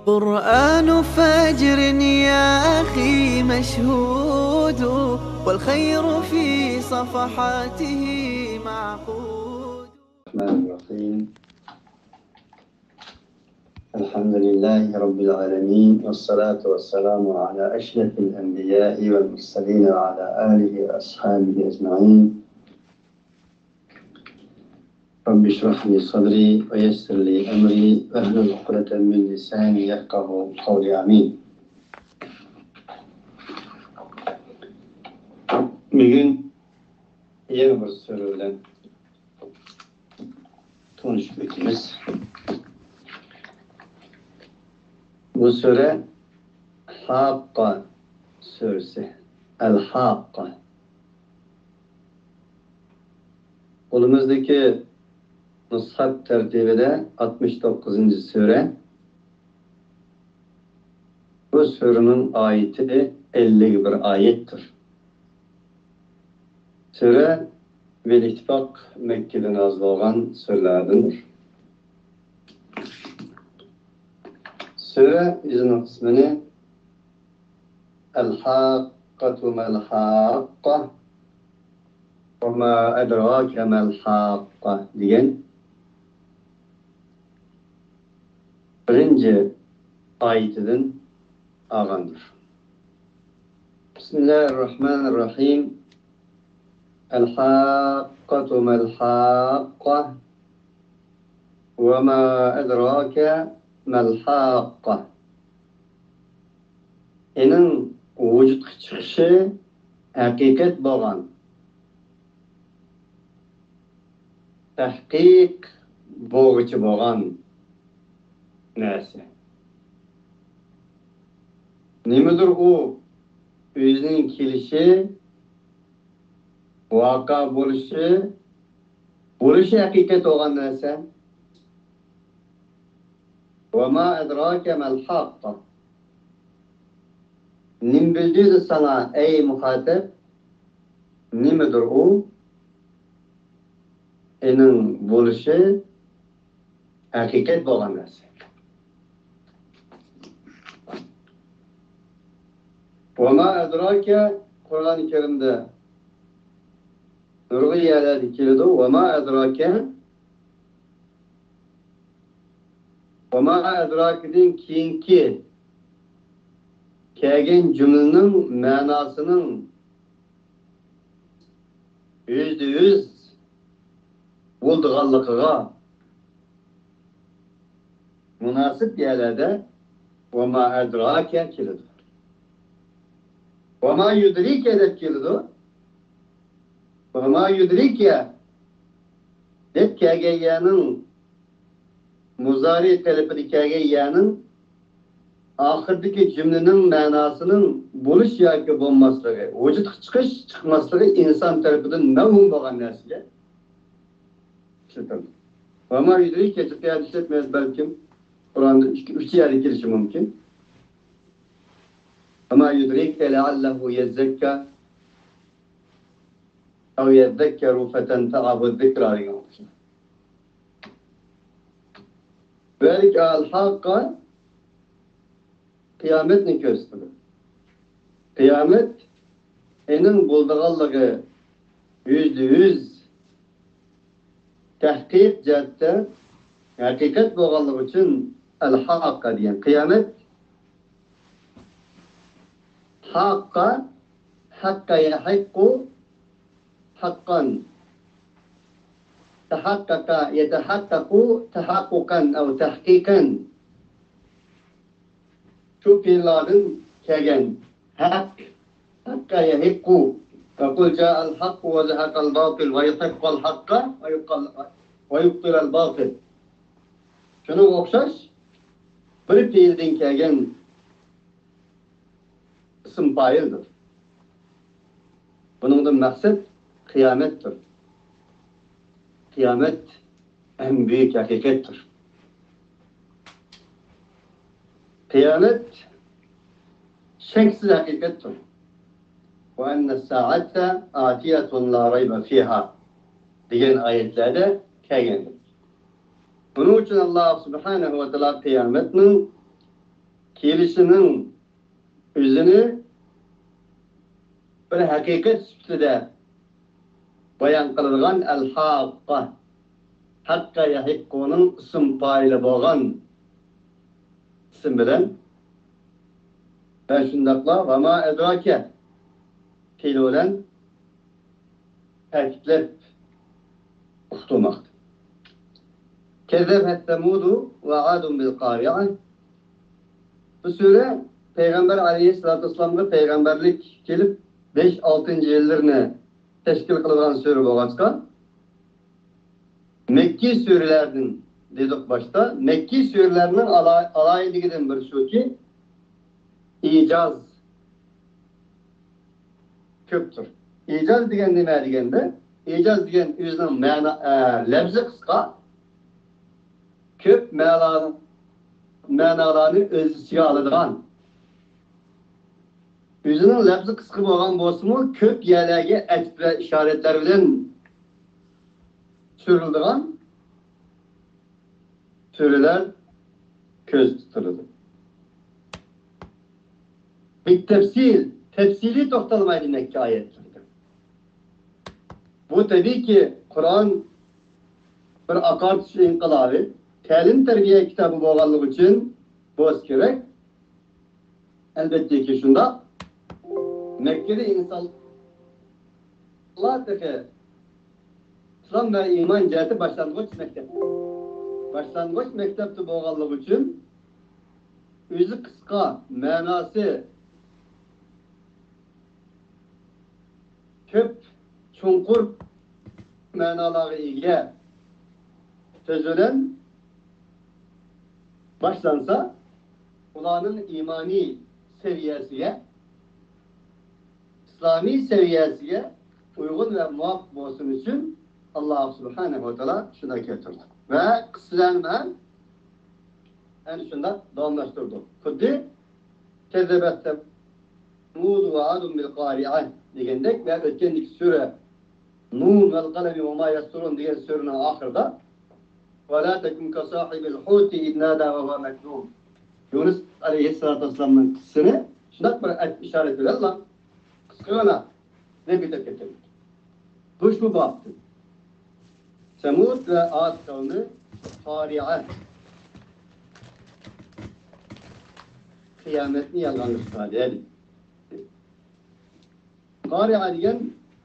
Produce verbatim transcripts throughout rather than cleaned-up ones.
قرآن فجر يا أخي مشهود، والخير في صفحاته معقود. الرحمن الرحيم. الحمد لله رب العالمين، والصلاة والسلام على أشرف الأنبياء والمرسلين وعلى آله وأصحابه أجمعين. رب اشرح لي صدري ويسر لي أمري واحلل عقدة من لساني يفقهوا قولي. آمين. بۈگۈن يەنە بىر سۈرە بىلەن تونۇشۇپ ئۆتىمىز. بۇ سۈرە ھاققا سۈرىسى. ئەل ھاققا. قولىمىزدىكى مۇسھەپ تەرتىپىدە ئاتمىش توققۇزىنچى سۈرە. بۇ سۈرىنىڭ ئايىتى ئەللىك بىر ئايەتتۇر. سۈرە بىل ئىتتىپاق مەككىدە نازىل بولغان سۈرىلەردىندۇر. سۈرە ئۆزىنىڭ ئىسمىنى ئەل ھاققەتۇ مەل ھاققە، ۋە ما ئەدراكە مەل ھاققە دېگەن بىرىنچى ئايىتىدىن ئالغاندۇر. بىسمىللاھىررەھمانىررەھىم. ئەل ھاققەتۇ مەل ھاققە، ۋە ما ئەدراكە مەل ھاققە. ئېنىڭ ۋۇجۇدقا چىقىشى ھەقىقەت بولغان، تەھقىق بولغۇچى بولغان نەرسە. نېمىدۇر ئۇ ئۆزىنىڭ كېلىشى، ۋەقە بولۇشى، بولۇشى ھەقىقەت بولغان نەرسە. ۋە ما ئەدراكە مەل ھاققە. نېمە بىلدۈردى ساڭا، ئەي مۇخاتەب؟ نېمىدۇر ئۇ؟ ئېنىڭ بولۇشى ھەقىقەت بولغان نەرسە. ۋە ما ئەدراكە، قۇرئان كەرىمدە نۇرغۇن يەرلەردە كېلىدۇ. ۋە ما ئەدراكە، ۋە ما ئەدراكىدىن كېيىنكى كەلگەن جۈملىنىڭ مەناسىنىڭ يۈزدە يۈز بولىدىغانلىقىغا مۇناسىپ يەرلەردە ۋە ما ئەدراكە كېلىدۇ. ۋە ما يۇدرىكە دەپ كېلىدۇ. ۋە ما يۇدرىكە دەپ كەلگەن يەرنىڭ مۇزارى تەلىپىدە كەلگەن يەنىڭ ئاخىرىدىكى جۈملىنىڭ مەناسىنىڭ بولۇش ياكى بولماسلىقى، ۋۇجۇدقا چىقىش، چىقماسلىقى ئىنسان تەرىپىدىن مەۋھۇم بولغان نەرسىگە ئىشلىتىلىدۇ. ۋە ما يۇدرىكە، جىق يەردە ئىشلەتمەيمىز بەلكىم. قۇرئاندا ئىككى، ئۈچ يەردە كېلىشى مۇمكىن. ۋە ما يۇدرىكە لەئەللەھۇ يەززەككە ئەۋ يەززەككەرۇ فەتەنفەئەھۇ زىكرا دېگەن ئوخشاش. ۋەلىكى ئەل ھاققا قىيامەتنى كۆرسىتىدۇ. قىيامەت ئېنىڭ بولىدىغانلىقى يۈزدە يۈز تەھقىق جەھەتتە ھەقىقەت بولغانلىقى ئۈچۈن ئەل ھاققا دېگەن قىيامەت. ھاققا، ھەققە يەھىققۇ ھەققەن. تەھەققەقە يەتەھەققەقۇ تەھەققۇقەن ئەۋ تەھقىقەن. شۇ پېئىللاردىن كەلگەن ھەق، ھەققە يەھىققۇ. ۋە قۇل جائەل ھەققۇ ۋە زەھەقەل باتىل ۋە يۇھىققەل ھەققە ۋە يۇبتىلەل باتىل. شۇنىڭغا ئوخشاش بىر پېئىلدىن كەلگەن ئىسىم پائىلدۇر. بۇنىڭدىن مەقسەت قىيامەتتۇر. قىيامەت ئەڭ بۈيۈك ھەقىقەتتۇر. قىيامەت شەكسىز ھەقىقەتتۇر. ۋە ئەننەس سائەتە ئاتىيەتۇن لا رەيبە فىھا دېگەن ئايەتلەردە كەلگەندۇر. بۇنىڭ ئۈچۈن ئاللا سۇبھانەھۇ ۋە تائالا قىيامەتنىڭ كېلىشىنىڭ ئۆزىنى بىر ھەقىقەت سۈپىتىدە بايان قىلىدىغان ئەل-ھاققا، ھەققە يەھىققۇنىڭ ئىسىم پائىلى بولغان ئىسىم بىلەن ۋە شۇنداقلا ۋەما ئەدراكە پېئىلى بىلەن تەكىتلەپ ئۇقتۇرماقتا. كەززەبەت سەمۇدۇ ۋە ئادۇن بىل قارىئە. بۇ سۈرە پەيغەمبەر ئەلەيھىسسالاتۇ ۋەسسالامغا پەيغەمبەرلىك كېلىپ بەش، ئالتىنچى يىللىرىنى تەشكىل قىلىدىغان سۈرە بولغاچقا، مەككىي سۈرىلەردىن دېدۇق باشتا. مەككىي سۈرىلەرنىڭ ئالا-، ئالاھىدىلىكىدىن بىرى شۇكى، ئىجاز كۆپتۇر. ئىجاز دېگەن نېمە دېگەندە، ئىجاز دېگەن ئۆزىنىڭ مەنا، ئە، لەپزى قىسقا، كۆپ مەنا، مەنالارنى ئۆز ئىچىگە ئالىدىغان، ئۆزىنىڭ لەپزى قىسقا بولغان بولسىمۇ، كۆپ يەرلەرگە ئەتىپ ۋە ئىشارەتلەر بىلەن سۈرۈلىدىغان سۈرىلەر كۆزدە تۇتۇلىدۇ. بىتەپسىل، تەپسىلىي توختالمايدۇ مەككە ئايەتلىرىدە. بۇ تەبىئىيكى، قۇرئان بىر ئاقارتىش ئىنقىلابى، تەلىم-تەربىيە كىتابى بولغانلىقى ئۈچۈن بولسا كېرەك. ئەلۋەتتىكى شۇنداق. مەككىدە ئىنسانلار تېخى ئىسلام ۋە ئىمان جەھەتتە باشلانغۇچ مەكتەپ. باشلانغۇچ مەكتەپتە بولغانلىقى ئۈچۈن ئۆزى قىسقا، مەناسى كۆپ، چوڭقۇر مەنالارغا ئىگە سۆز بىلەن باشلانسا، ئۇلارنىڭ ئىمانىي سەۋىيەسىگە، ئىسلامىي سەۋىيەسىگە ئۇيغۇن ۋە مۇۋاپىق بولسۇن ئۈچۈن، ئاللا سۇبھانەھۇ ۋە تائالا شۇنداق كەلتۈردى. ۋە قىسسىلەرنى ھەم ئەنە شۇنداق داۋاملاشتۇردى. خۇددى كەززەبەت سەمۇدۇ ۋە ئادۇن بىل قارىئە دېگەندەك ۋە ئۆتكەندىكى سۈرە نۇن ۋەل قەلەمى ۋە ما يەسرۇن دېگەن سۈرىنىڭ ئاخىرىدا ۋە لا تەكۇن كەساھىبىل ھۇتى ئىز نادا ۋە ھۇۋە مەكزۇم. يۇنۇس ئەلەيھىسسالاتۇ ۋەسسالامنىڭ قىسسىسىنى شۇنداق بىر ئىشارەت بىلەنلا قىسقىغىنا دەپ ئۆتۈپ كەتكەن. بۇ شۇ بابتىن. سەمۇد ۋە ئاد قەۋمى قارىئە، قىيامەتنى يالغانلاشتۇرغان. قارىئە دېگەن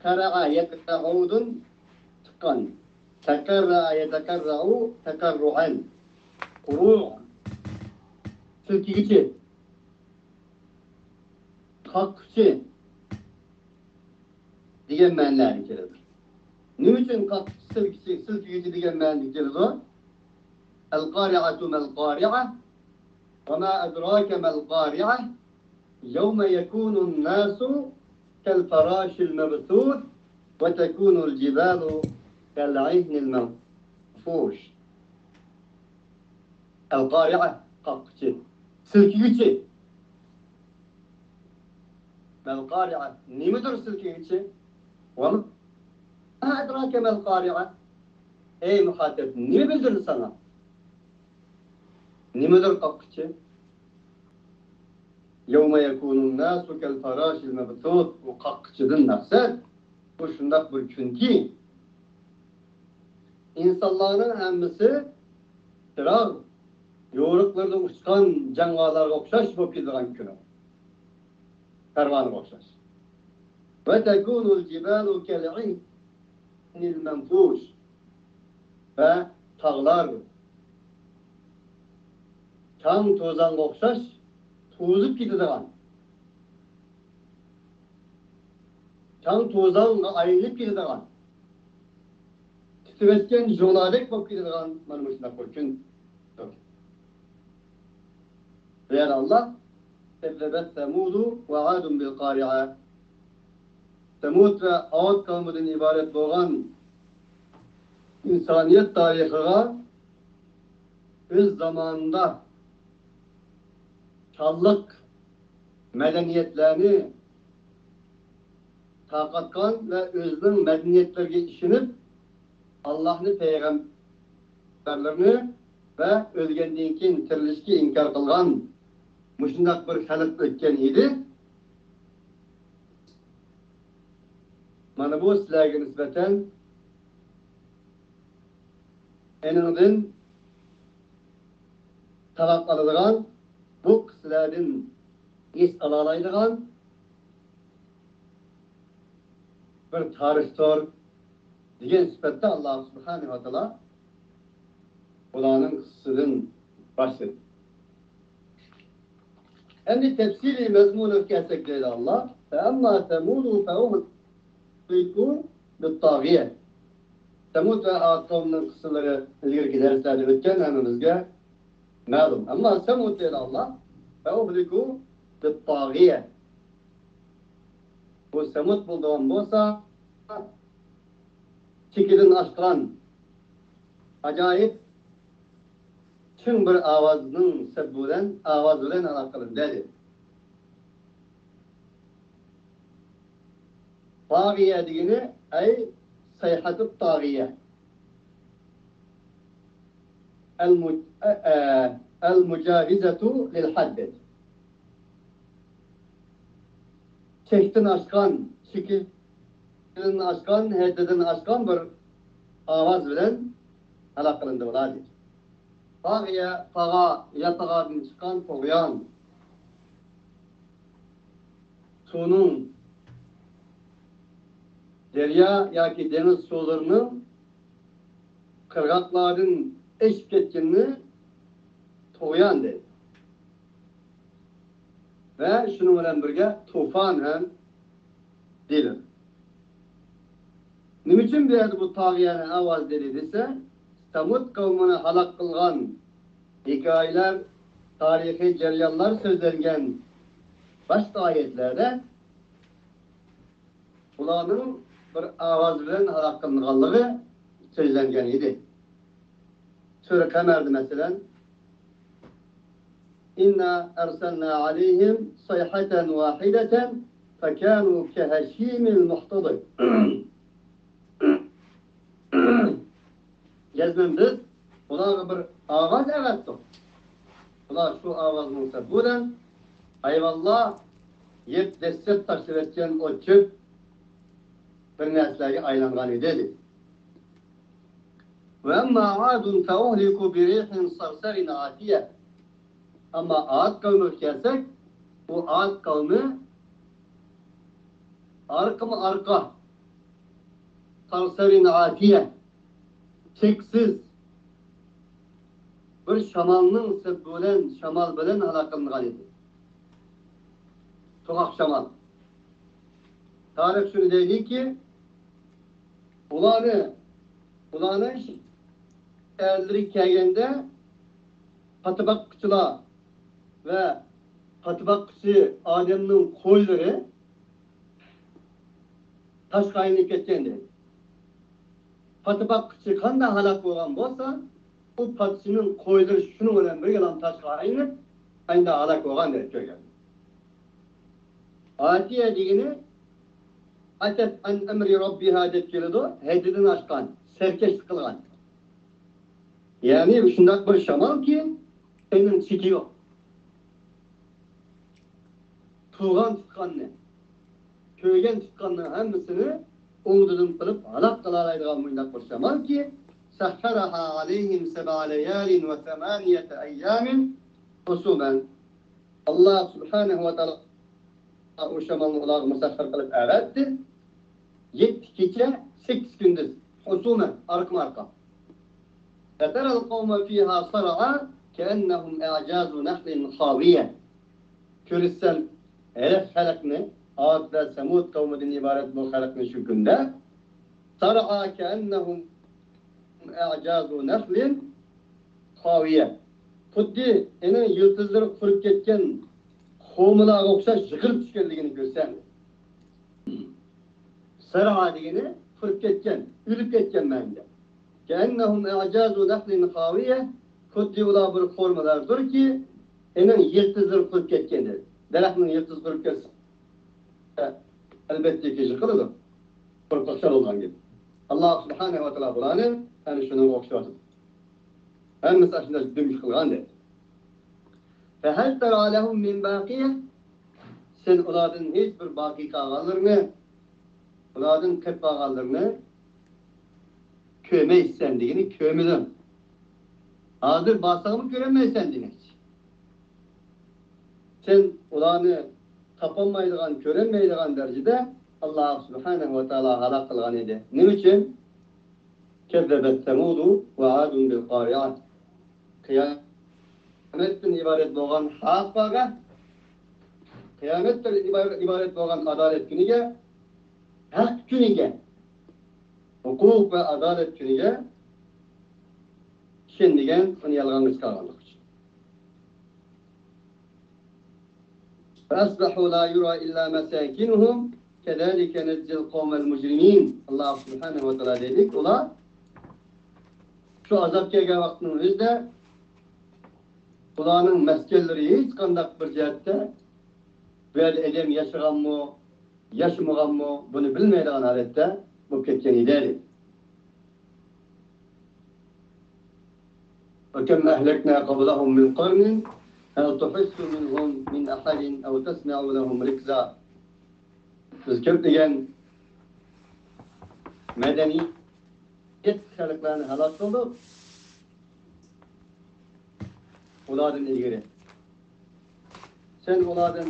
قەرەئە يەقرەئۇدىن چىققان. تەقەررەئە يەتەقەررەئۇ تەقەررۇئەن. قۇرۇ. سىلكىگۈچى. قاققۇچى دېگەن مەنىلەرگە كېلىدۇ. نېمە ئۈچۈن قاققۇچى، سىلكىگۈچى، سىلكىگۈچى دېگەن مەنىدە كېلىدۇ؟ القارعة ما القارعة وما أدراك ما القارعة يوم يكون الناس كالفراش المبثوث وتكون الجبال كالعهن المنفوش. القارعة، قاققۇچى، سىلكىگۈچى. ما القارعة، نېمىدۇر سىلكىگۈچى؟ وما أدراك ما القارعة. ئەي مۇخاتەپ، نېمە بىلدۈردى ساڭا؟ نېمىدۇر قاققۇچى؟ يوم يكون الناس كالفراش المبثوث. بۇ قاققۇچىدىن مەقسەت، بۇ شۇنداق بىر كۈنكى، ئىنسانلارنىڭ ھەممىسى چىراغ يورۇقلىرىدا ئۇچقان جاڭگالارغا ئوخشاش بولۇپ كېتىدىغان كۈنى. پەرۋانىغا ئوخشاش. وتكون الجبال كالعهن المنفوش. ۋە تاغلار چاڭ توزانغا ئوخشاش توزۇپ كېتىدىغان، چاڭ توزانغا ئايلىنىپ كېتىدىغان، تىترەشكەن جۇڭلاردەك بولۇپ كېتىدىغان مانا مۇشۇنداق بىر كۈن. دېگەن ئاللا، كەززەبەت سەمۇدۇ ۋە ئادۇن بىل قارىئە. سەمۇد ۋە ئاد قەۋمىدىن ئىبارەت بولغان ئىنسانىيەت تارىخىغا ئۆز زامانىدا شانلىق مەدەنىيەتلەرنى تارقاتقان ۋە ئۆزىنىڭ مەدەنىيەتلىرىگە ئىشىنىپ، ئاللاھنى، پەيغەمبەرلىرىنى ۋە ئۆلگەندىن كېيىن تىرىلىشكە ئىنكار قىلغان مۇشۇنداق بىر خەلق ئۆتكەن ئىدى. مانا بۇ سىلەرگە نىسبەتەن ئېنىڭدىن ساۋاق ئالىدىغان، بۇ قىسسىلەردىن ھېس ئالالايدىغان بىر تارىختۇر دېگەن سۈپەتتە ئاللا سۇبھانەھۇ ۋە تائالا بۇلارنىڭ قىسسىسىدىن باشلىدى. ئەمدى تەپسىلىي مەزمۇنىغا كەلسەك دەيدۇ ئاللا، فەئەمما سەمۇدۇ فەئۇھلىكۇ بىتتاغىيە. سەمۇد ۋە ئاد قەۋمىنىڭ قىسسىلىرى ئىلگىرىكى دەرسلەردە ئۆتكەن، ھەممىمىزگە مەلۇم. ئەمما سەمۇد دەيدۇ ئاللا، فەئۇھلىكۇ بىتتاغىيە. بۇ سەمۇد بولىدىغان بولسا، چېكىدىن ئاشقان ئاجايىپ چىڭ بىر ئاۋازنىڭ سەپى بىلەن، ئاۋاز بىلەن ھالاك قىلىندى، دېدى. تاغىيە دېگىنى، ئەي سەيھەتۇت تاغىيە. ئەل مۇ-، ئە، ئە، ئەل مۇجاۋىزەتۇ لىل ھەددى. چەكتىن ئاشقان، چېكىدىن ئاشقان، ھەددىدىن ئاشقان بىر ئاۋاز بىلەن ھالاك قىلىندى ئۇلار، دېدى. تاغىيە، تاغا، ياتاغادىن چىققان تۇغيان. سۇنىڭ، دەريا ياكى دېڭىز سۇلىرىنىڭ قىرغاقلاردىن ئېشىپ كەتكىنىنى تۇغيان دەيدۇ. ۋە شۇنىڭ بىلەن بىرگە توفان ھەم دېيىلىدۇ. نېمە ئۈچۈن بۇ يەردە بۇ تاغىيەنى ئاۋاز دېدى دېسە، سەمۇد قەۋمىنى ھالاك قىلغان ھېكايىلەر، تارىخىي جەريانلار سۆزلەنگەن باشقا ئايەتلەردە ئۇلارنىڭ بىر ئاۋاز بىلەن ھالاك قىلىنغانلىقى سۆزلەنگەن ئىدى. سۈرە قەمەردە مەسىلەن، إنا أرسلنا عليهم صيحة واحدة فكانوا كهشيم المحتضر. جەزمەن بىز ئۇلارغا بىر ئاۋاز ئەۋەتتۇق. ئۇلار شۇ ئاۋازنىڭ سەۋەبى بىلەن ھايۋانلار يەپ دەسسەپ تاشلىۋەتكەن ئوت-چۆپ بىر نەرسىلەرگە ئايلانغان ئىدى، دېدى. وأما عاد فأهلكوا بريح صرصر عاتية. ئەمما ئاد قەۋمىگە كەلسەك، بۇ ئاد قەۋمى ئارقىمۇ ئارقا، صرصر عاتية، چەكسىز بىر شامالنىڭ سەۋەبى بىلەن، شامال بىلەن ھالاك قىلىنغان ئىدى. سوغۇق شامال. تارىخ شۇنى دەيدۇكى، ئۇلارنى، ئۇلارنىڭ شەھەرلىرىگە كەلگەندە، پاتا باققۇچىلار ۋە پاتا باققۇچى ئادەمنىڭ قويلىرى تاشقا ئايلىنىپ كەتكەن دەيدۇ. پاتا باققۇچى قانداق ھالاك بولغان بولسا، ئۇ پاتىچىنىڭ قويلىرى شۇنىڭ بىلەن بىرگە تاشقا ئايلىنىپ، ئەندى ھالاك بولغان دەپ كۆرگەن. ئاتىيە دېگىنى ئەتەت ئەن ئەمرى رەببىھا دەپ كېلىدۇ، ھەددىدىن ئاشقان، سەركەشلىك قىلغان. يەنى شۇنداق بىر شامالكى، ئۇنىڭ چېكى يوق. تۇغان تۇتقاننى، كۆرگەن تۇتقاننىڭ ھەممىسىنى ئوڭدىدىن قىلىپ ھالاك قىلالايدىغان مۇنداق بىر شامالكى، سەخخەرەھا ئەلەيھىم سەبئە لەيالىن ۋە سەمانىيەتە ئەييامىن ھۇسۇمەن. ئاللا سۇبھانەھۇ ۋە تائالا ئۇ شامالنى ئۇلارغا مۇسەخخەر قىلىپ ئەۋەتتى. يەتتە كېچە، سەككىز كۈندۈز، ھۇسۇمەن، ئارقىمۇ ئارقا. فترى القوم فيها صرعى كأنهم أعجاز نخل خاوية. كۆرسەم، ھەر خەلقنى، ئاد ۋە سەمۇد قەۋمىدىن ئىبارەت بۇ خەلقنى شۇ كۈندە، صرعى كأنهم أعجاز نخل خاوية. خۇددى ئېنىڭ يىلتىزلىرى قۇرۇپ كەتكەن خورمىلارغا ئوخشاش يىقىلىپ چۈشكەنلىكىنى كۆرسەم. سەرئا دېگىنى قۇرۇپ كەتكەن، ئۆلۈپ كەتكەن مەنىدە. كەئەننەھۇم ئەئجازۇ نەخلىن خاۋىيە، خۇددى ئۇلار بىر خورمىلاردۇركى، ئېنىڭ يىلتىزلىرى قۇرۇپ كەتكەندەك. دەرەخنىڭ يىلتىزى قۇرۇپ كەتسە، ئەلۋەتتىكى يىقىلىدۇ. قۇرۇپ قالسا بولغان گەپ. ئاللا سۇبھانەھۇ ۋە تائالا بۇلارنى ئەنە شۇنىڭغا ئوخشىتىۋاتىدۇ. ھەممىسى ئاشۇنداق دۈم يىقىلغان دەيدۇ. فهل ترى لهم من باقية؟ سەن ئۇلاردىن ھېچ بىر باقىي قالغانلىرىنى، ئۇلاردىن قېلىپ قالغانلىرىنى كۆرمەيسەن دېگىنى، كۆرمىدىڭ. ھازىر بارساڭمۇ كۆرەلمەيسەن دېمەكچى. سەن ئۇلارنى تاپالمايدىغان، كۆرەلمەيدىغان دەرىجىدە ئاللا سۇبھانەھۇ ۋە تائالا ھالاك قىلغان ئىدى. نېمە ئۈچۈن؟ كذبت ثمود وعاد بالقارعة. قىيامەتتىن ئىبارەت بولغان ھاقىقەتكە، قىيامەتتىن ئىبارەت، ئىبارەت بولغان ئادالەت كۈنىگە، ھەق كۈنىگە، ھوقۇق ۋە ئادالەت كۈنىگە ئىشەنمىگەن، ئۇنى يالغانغا چىقارغانلىق ئۈچۈن. فأصبحوا لا يرى إلا مساكنهم كذلك نجزي القوم المجرمين. ئاللا سۇبھانەھۇ ۋە تائالا دېدى، ئۇلار شۇ ئازاب كەلگەن ۋاقىتنىڭ ئۆزىدە ئۇلارنىڭ مەسكەنلىرى ھېچقانداق بىر جەھەتتە، بۇ يەردە ئادەم ياشىغانمۇ، ياشىمىغانمۇ، بۇنى بىلمەيدىغان ھالەتتە بولۇپ كەتكەن ئىدى. وكم أهلكنا قبلهم من قرن هل تحس منهم من أحد أو تسمع لهم ركزا. بىز كۆپلىگەن مەدەنىيەت خەلقلەرنى ھالاك قىلدۇق. ئۇلاردىن ئىلگىرى. سەن ئۇلاردىن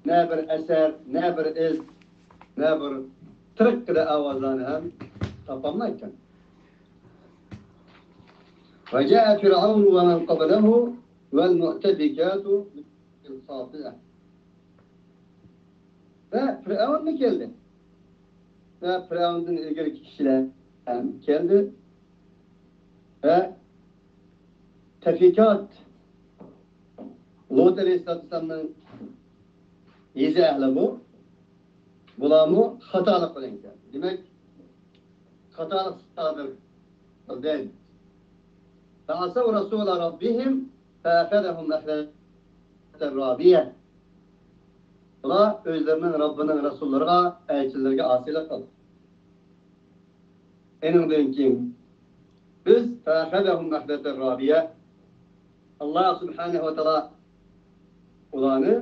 نە بىر ئەسەر، نە بىر ئىز، نە بىر تىرىككىدە ئاۋازلارنى ھەم تاپالمايسەن. وجاء فرعون ومن قبله والمؤتفكات بالخاطئة. ۋە پىرئەۋنمۇ كەلدى. ۋە پىرئەۋندىن ئىلگىرىكى كىشىلەر ھەم كەلدى. ۋە تەفىكات، لۇت ئەلەيھىسسالاتۇ ۋەسسالامنىڭ يېزا ئەھلى بۇ. بۇلارمۇ خاتالىق بىلەن كەلدى. دېمەك، خاتالىق سادىر قىلدى. فعصوا رسول ربهم فأخذهم أخذة رابية. ئۇلار ئۆزلىرىنىڭ رەببىنىڭ رەسۇللىرىغا، ئەلچىلىرىگە ئاسىيلىق قىلدى. ئېنىڭدىن كېيىن بىز فأخذهم أخذة رابية. ئاللا سۇبھانەھۇ ۋە تائالا ئۇلارنى،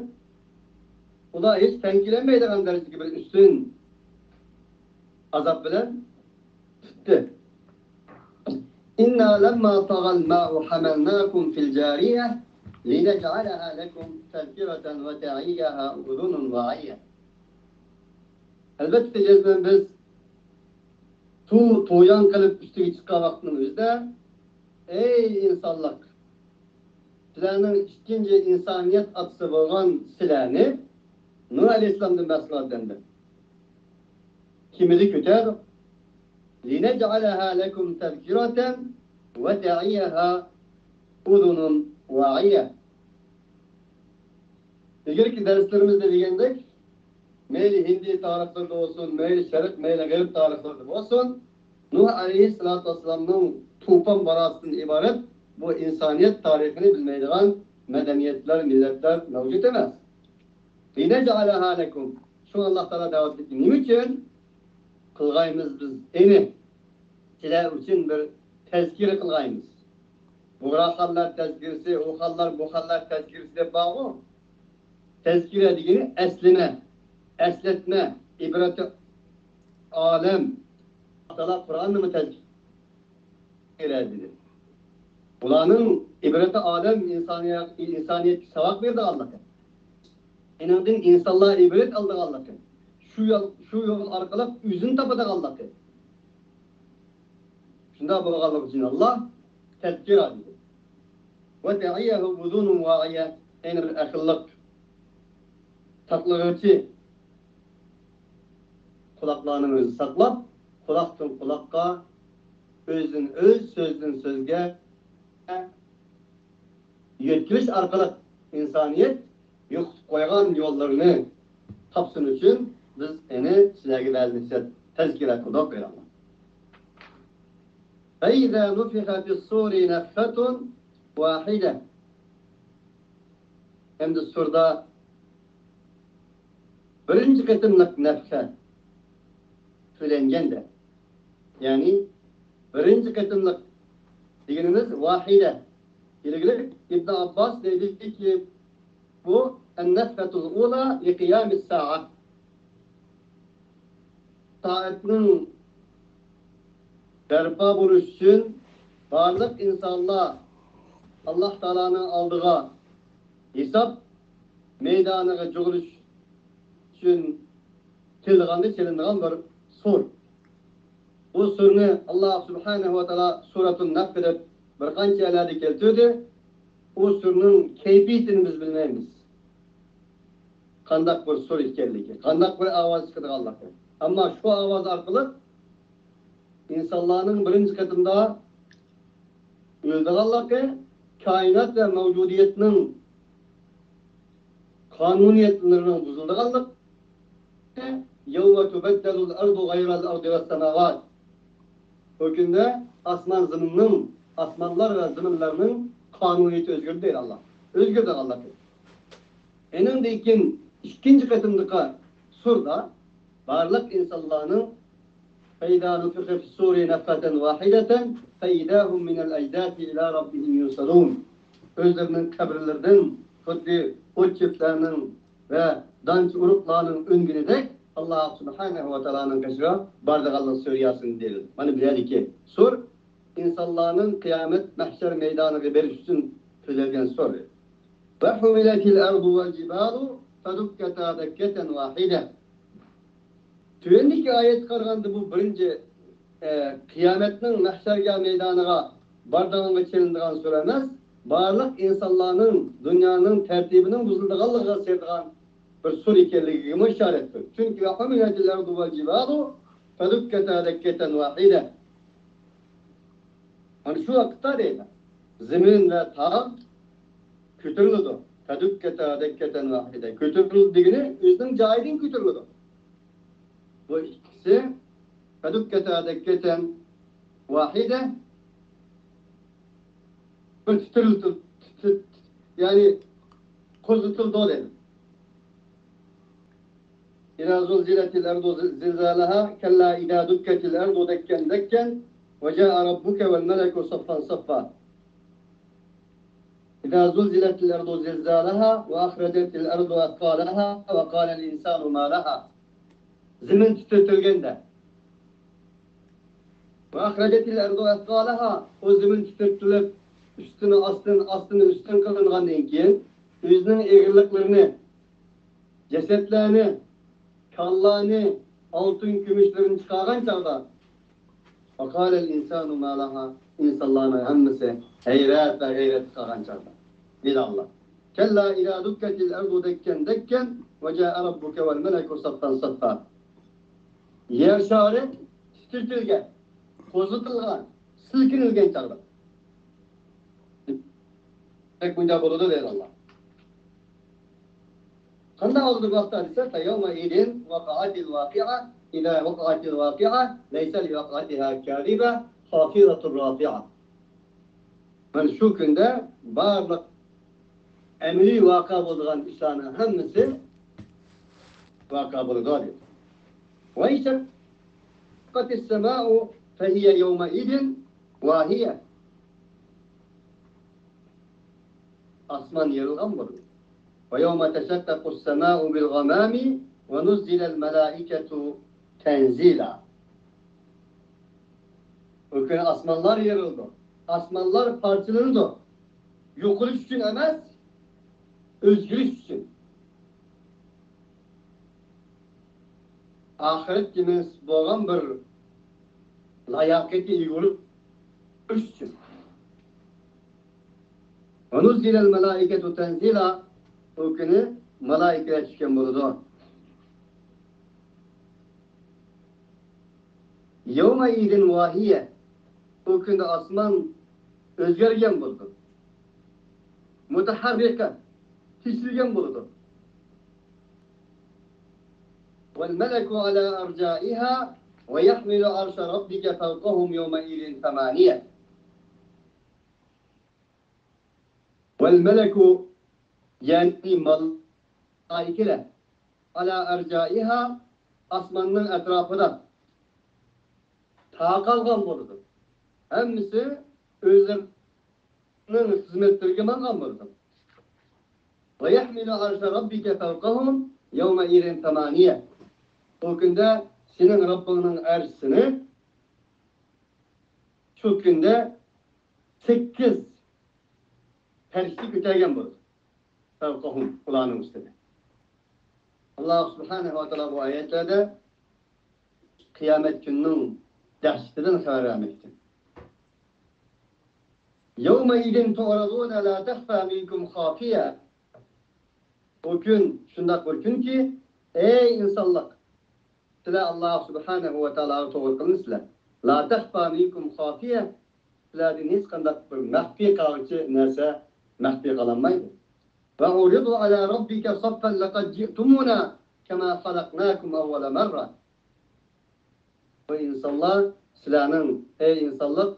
ئۇلار ھېچ تەڭ كېلەلمەيدىغان دەرىجىدىكى بىر ئۈستۈن ئازاب بىلەن تۇتتى. إنا لما طغى الماء حملناكم في الجارية لنجعلها لكم تذكرة وتعيها أذن واعية. ئەلۋەتتە، جەزمەن بىز سۇ تۇغيان قىلىپ ئۈستىگە چىققان ۋاقىتنىڭ ئۆزىدە، ئەي ئىنسانلار، سىلەرنىڭ ئىككىنچى ئىنسانىيەت ئاتىسى بولغان سىلەرنى نۇھ ئەلەيھىسسالامدىن بەھس قىلىۋاتىمەن. كېمىدە كۆتەر. لنجعلها لكم تذكرة وتعيها أذن واعية. ئىلگىرىكى دەرسلىرىمىزدە دېگەندەك، مەيلى ھىندىي تارىخلىرىدا بولسۇن، مەيلى شەرق، مەيلى غەرب تارىخلىرىدا بولسۇن، نۇھ ئەلەيھىسسالاتۇ ۋەسسالامنىڭ توپان باراسىدىن ئىبارەت بۇ ئىنسانىيەت تارىخىنى بىلمەيدىغان مەدەنىيەتلەر، مىللەتلەر مەۋجۇت ئەمەس. لنجعلها لكم. شۇڭا ئاللا تائالا دەۋاتىدۇكى، نېمە ئۈچۈن قىلغايمىز بىز ئېنى؟ سىلەر ئۈچۈن بىر تەزكىرە قىلغايمىز. بۇغراخانلار تەزكىرىسى، ئۇ خانلار، بۇ خانلار تەزكىرىسى دەپ بارغۇ. تەزكىرە دېگىنى ئەسلىمە، ئەسلەتمە، ئىبرەتى ئالەم. ئاللا تائالا قۇرئاننىمۇ تەزكىرە دېدى. بۇلارنىڭ ئىبرەتى ئالەم، ئىنسانىيەت، ئىنسانىيەتكە ساۋاق بېرىدىغانلىقى. ئېنىڭدىن ئىنسانلار ئىبرەت ئالىدىغانلىقى. شۇ يول، شۇ يول ئارقىلىق ئۆزىنى تاپىدىغانلىقى. شۇنداق بولغانلىقى ئۈچۈن ئاللا تەزكىرە دېدى. وتعيه أذن واعية، يەنى بىر ئەقىللىق ساقلىغۇچى قۇلاقلارنىڭ ئۆزى ساقلاپ، قۇلاقتىن قۇلاققا، ئۆزدىن ئۆز، سۆزدىن سۆزگە يۆتكىلىش ئارقىلىق ئىنسانىيەت يوقىتىپ قويغان يوللىرىنى تاپسۇن ئۈچۈن بىز ئېنى سىلەرگە ۋەز نەسىھەت، تەزكىرە قىلدۇق دەيدۇ. فإذا نفخ في الصور نفخة واحدة. ئەمدى سۇردا بىرىنچى قېتىملىق نەفخە تۆلەنگەندە، يەنى بىرىنچى قېتىملىق دېگىنىمىز ۋاھىدە، بەلگىلىك. ئىبن ئابباس دەيدىكى، بۇ النفخة الأولى لقيام الساعة. سائەتنىڭ بەرپا بولۇش ئۈچۈن بارلىق ئىنسانلار ئاللاھ تائالانىڭ ئالدىغا ھېساب مەيدانىغا جۇغۇلۇش ئۈچۈن چېلىنغاندا چېلىنىدىغان بىر سۇر. بۇ سۇرنى ئاللاھ سۇبھانەھۇ ۋە تائالا سۇرەتۇن نەفخ دەپ بىر قانچە يەرلەردە كەلتۈردى. ئۇ سۇرنىڭ كەيپىيىتىنى بىز بىلمەيمىز. قانداق بىر سۇر ئىكەنلىكى، قانداق بىر ئاۋاز چىقىدىغانلىقى. ئەمما شۇ ئاۋاز ئارقىلىق ئىنسانلارنىڭ بىرىنچى قېتىمدا ئۆلىدىغانلىقى، كائىنات ۋە مەۋجۇدىيەتنىڭ قانۇنىيەتلىرىنىڭ بۇزۇلىدىغانلىقى، يَوْمَ تُبَدَّلُ الْأَرْضُ غَيْرَ الْأَرْضِ وَالسَّمَاوَاتُ. ئۇ كۈندە ئاسمان زېمىننىڭ، ئاسمانلار ۋە زېمىنلارنىڭ قانۇنىيىتى ئۆزگىرىدۇ دەيدۇ ئاللاھ. ئۆزگىرىدىغانلىقى. ئېنىڭدىن كېيىن ئىككىنچى قېتىملىقى سۇردا بارلىق ئىنسانلارنىڭ فَإِذَا نُفِخَ فِي الصُّورِ نَفْخَةً وَاحِدَةً فَإِذَا هُمْ مِنَ الْأَجْدَاثِ إِلَى رَبِّهِمْ يُنْسِلُونَ. ئۆزلىرىنىڭ قەبرىلىرىدىن خۇددى ئوت چۆپلەرنىڭ ۋە دانچە ئۇرۇقلارنىڭ ئۈنگىنىدەك ئاللاھ سۇبھانەھۇ ۋە تائالانىڭ قېشىغا بارىدىغانلىقى سۈرىياسىن دېيىلدى. مانا بۇ يەردىكى سۇر ئىنسانلارنىڭ قىيامەت مەھشەر مەيدانىغا بېرىش ئۈچۈن تۈزۈلگەن سۇر. وَحُمِلَتِ الْأَرْضُ وَالْجِبَالُ فَدُكَّتَا دَكَّةً وَاحِدَةً. تۆۋەندىكى ئايەتكە قارىغاندا بۇ بىرىنچى، ئە، قىيامەتنىڭ مەھشەرگاھ مەيدانىغا بارىدىغانغا چېلىنىدىغان سۇر ئەمەس، بارلىق ئىنسانلارنىڭ دۇنيانىڭ تەرتىپىنىڭ بۇزۇلىدىغانلىقىغا سېلىدىغان بىر سۇر ئىكەنلىكىگىمۇ ئىشارەتتۇر. چۈنكى وَحُمِلَتِ الْأَرْضُ وَالْجِبَالُ فَدُكَّتَا دَكَّةً وَاحِدَةً. مانا شۇ ۋاقىتتا دەيدۇ، زېمىن ۋە تاغ كۆتۈرۈلىدۇ. فَدُكَّتَا دَكَّةً وَاحِدَةً. كۆتۈرۈلىدۇ دېگىنى ئۆزىنىڭ جايىدىن كۆتۈرۈلىدۇ. بۇ ئىككىسى فَدُكَّتَا دَكَّةً وَاحِدَةً. بىر تىترىتىل-، تىت-، يەنى قوزغىتىلدى دەيدۇ. إِذَا زُلْزِلَتِ الْأَرْضُ زِلْزَالَهَا كَلَّا إِذَا دُكَّتِ الْأَرْضُ دَكًّا دَكًّا وَجَاءَ رَبُّكَ وَالْمَلَكُ صَفًّا صَفًّا. إِذَا زُلْزِلَتِ الْأَرْضُ زِلْزَالَهَا وَأَخْرَجَتِ الْأَرْضُ أَثْقَالَهَا وَقَالَ الْإِنْسَانُ مَا لَهَا. زېمىن تىترىتىلگەندە، وَأَخْرَجَتِ الْأَرْضُ أَثْقَالَهَا، ئۇ زېمىن تىترىتىلىپ، ئۈستىنى ئاستىن، ئاستىنى ئۈستۈن قىلىنغاندىن كېيىن، ئۆزىنىڭ ئېغىرلىقلىرىنى، جەسەتلەرنى، كانلارنى، ئالتۇن كۈمۈشلىرىنى چىقارغان چاغدا، وَقَالَ الْإِنْسَانُ مَا لَهَا، ئىنسانلارنىڭ ھەممىسى ھەيرەت ۋە غەيرەتكە قالغان چاغدا، دېدى ئاللاھ. كَلَّا إِذَا دُكَّتِ الْأَرْضُ دَكًّا دَكًّا وَجَاءَ رَبُّكَ وَالْمَلَكُ صَفًّا صَفًّا. يەر شارى تىترىتىلگەن، قوزغىتىلغان، سىلكىنىلگەن چاغدا. دېمەك، بۇنداق بولىدۇ دەيدۇ ئاللاھ. قانداق بولىدۇ بۇ ھەقتە دېسە، فَيَوْمَئِذٍ وَقَعَتِ الْوَاقِعَةُ، إِذَا وَقَعَتِ الْوَاقِعَةُ، لَيْسَ لِوَقْعَتِهَا كَاذِبَةٌ، خَافِضَةٌ رَافِعَةٌ. مانا شۇ كۈندە بارلىق ئەمەلىي ۋەقە بولىدىغان ئىشلارنىڭ ھەممىسى ۋەقە بولىدۇ دەيدۇ. وَانشَقَّتِ السَّمَاءُ فَهِيَ يَوْمَئِذٍ وَاهِيَةٌ. ئاسمان يېرىلغان بولىدۇ. وَيَوْمَ تَشَقَّقُ السَّمَاءُ بِالْغَمَامِ وَنُزِّلَ الْمَلَائِكَةُ تَنْزِيلًا. ئۇ كۈنى ئاسمانلار يېرىلىدۇ. ئاسمانلار پارچىلىنىدۇ. يوقىلىش ئۈچۈن ئەمەس، ئۆزگىرىش ئۈچۈن. ئاخىرەتكە مەنسۇپ بولغان بىر لاياقەتكە ئىگە بولۇش ئۈچۈن. وَنُزِّلَ الْمَلَائِكَةُ تَنْزِيلًا. ئۇ كۈنى مالائىكىلەر چۈشكەن بولىدۇ. يَوْمَئِذٍ وَاهِيَةٌ. ئۇ كۈندە ئاسمان ئۆزگەرگەن بولىدۇ. مۇتەھەررىكە، تېشىلگەن بولىدۇ. وَالْمَلَكُ عَلَى أَرْجَائِهَا وَيَحْمِلُ عَرْشَ رَبِّكَ فَوْقَهُمْ يَوْمَئِذٍ ثَمَانِيَةٌ. وَالْمَلَكُ، يەنى مالائىكىلەر، عَلَى أَرْجَائِهَا، ئاسماننىڭ ئەتراپىدا تارقالغان بولىدۇ. ھەممىسى ئۆزلىرى خىزمەتلىرىگە ماڭغان بولىدۇ. ويحمل عرش ربك فوقهم يومئذ ثمانية. ئۇ كۈندە سېنىڭ رەببىڭنىڭ ئەرشىنى شۇ كۈندە سەككىز پەرىشتە كۆتەرگەن بولىدۇ. فوقهم، ئۇلارنىڭ ئۈستىدە. ئاللاھ سۇبھانەھۇ ۋە تائالا بۇ ئايەتلەردە قىيامەت كۈنىنىڭ دەھشىتىدىن خەۋەر بەرمەكتە. يومئذ تعرضون لا تخفى منكم خافية. ئۇ كۈن شۇنداق بىر كۈنكى، ئەي ئىنسانلار، سىلەر ئاللاھ سۇبھانەھۇ ۋە تائالاغا توغرا قىلىنىسىلەر. لا تخفى منكم خافية. سىلەردىن ھېچقانداق بىر مەخپىي قالغۇچى نەرسە مەخپىي قالالمايدۇ. وعرضوا على ربك صفا لقد جئتمونا كما خلقناكم أول مرة. ئەي ئىنسانلار، سىلەرنىڭ، ئەي ئىنسانلىق،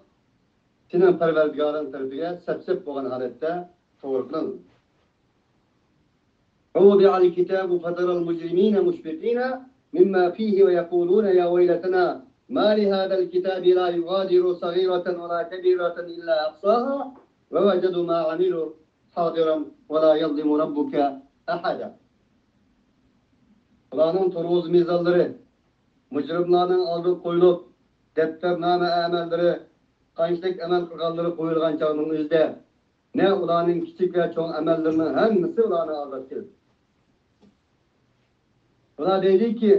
سېنىڭ پەرۋەردىگارىڭ تەرىپىگە سەپسەپ بولغان ھالەتتە توغرا قىلىڭ. ووضع الكتاب فترى المجرمين مشفقين مما فيه ويقولون يا ويلتنا ما لهذا الكتاب لا يغادر صغيرة ولا كبيرة إلا أحصاها ووجدوا ما عملوا حاضرا ولا يظلم ربك أحدا. ئۇلارنىڭ تۇرغۇزما مىزانلىرى مۇجرىملارنىڭ ئالدىغا قويۇلۇپ، دەپتەرنامە ئەمەللىرى، قانچىلىك ئەمەل قىلغانلىرى قويۇلغان چاغنىڭ ئۆزىدە، نە ئۇلارنىڭ كىچىك ۋە چوڭ ئەمەللىرىنىڭ ھەممىسى ئۇلارنى ئالداپ كېلىدۇ. ئۇلار دەيدۇكى،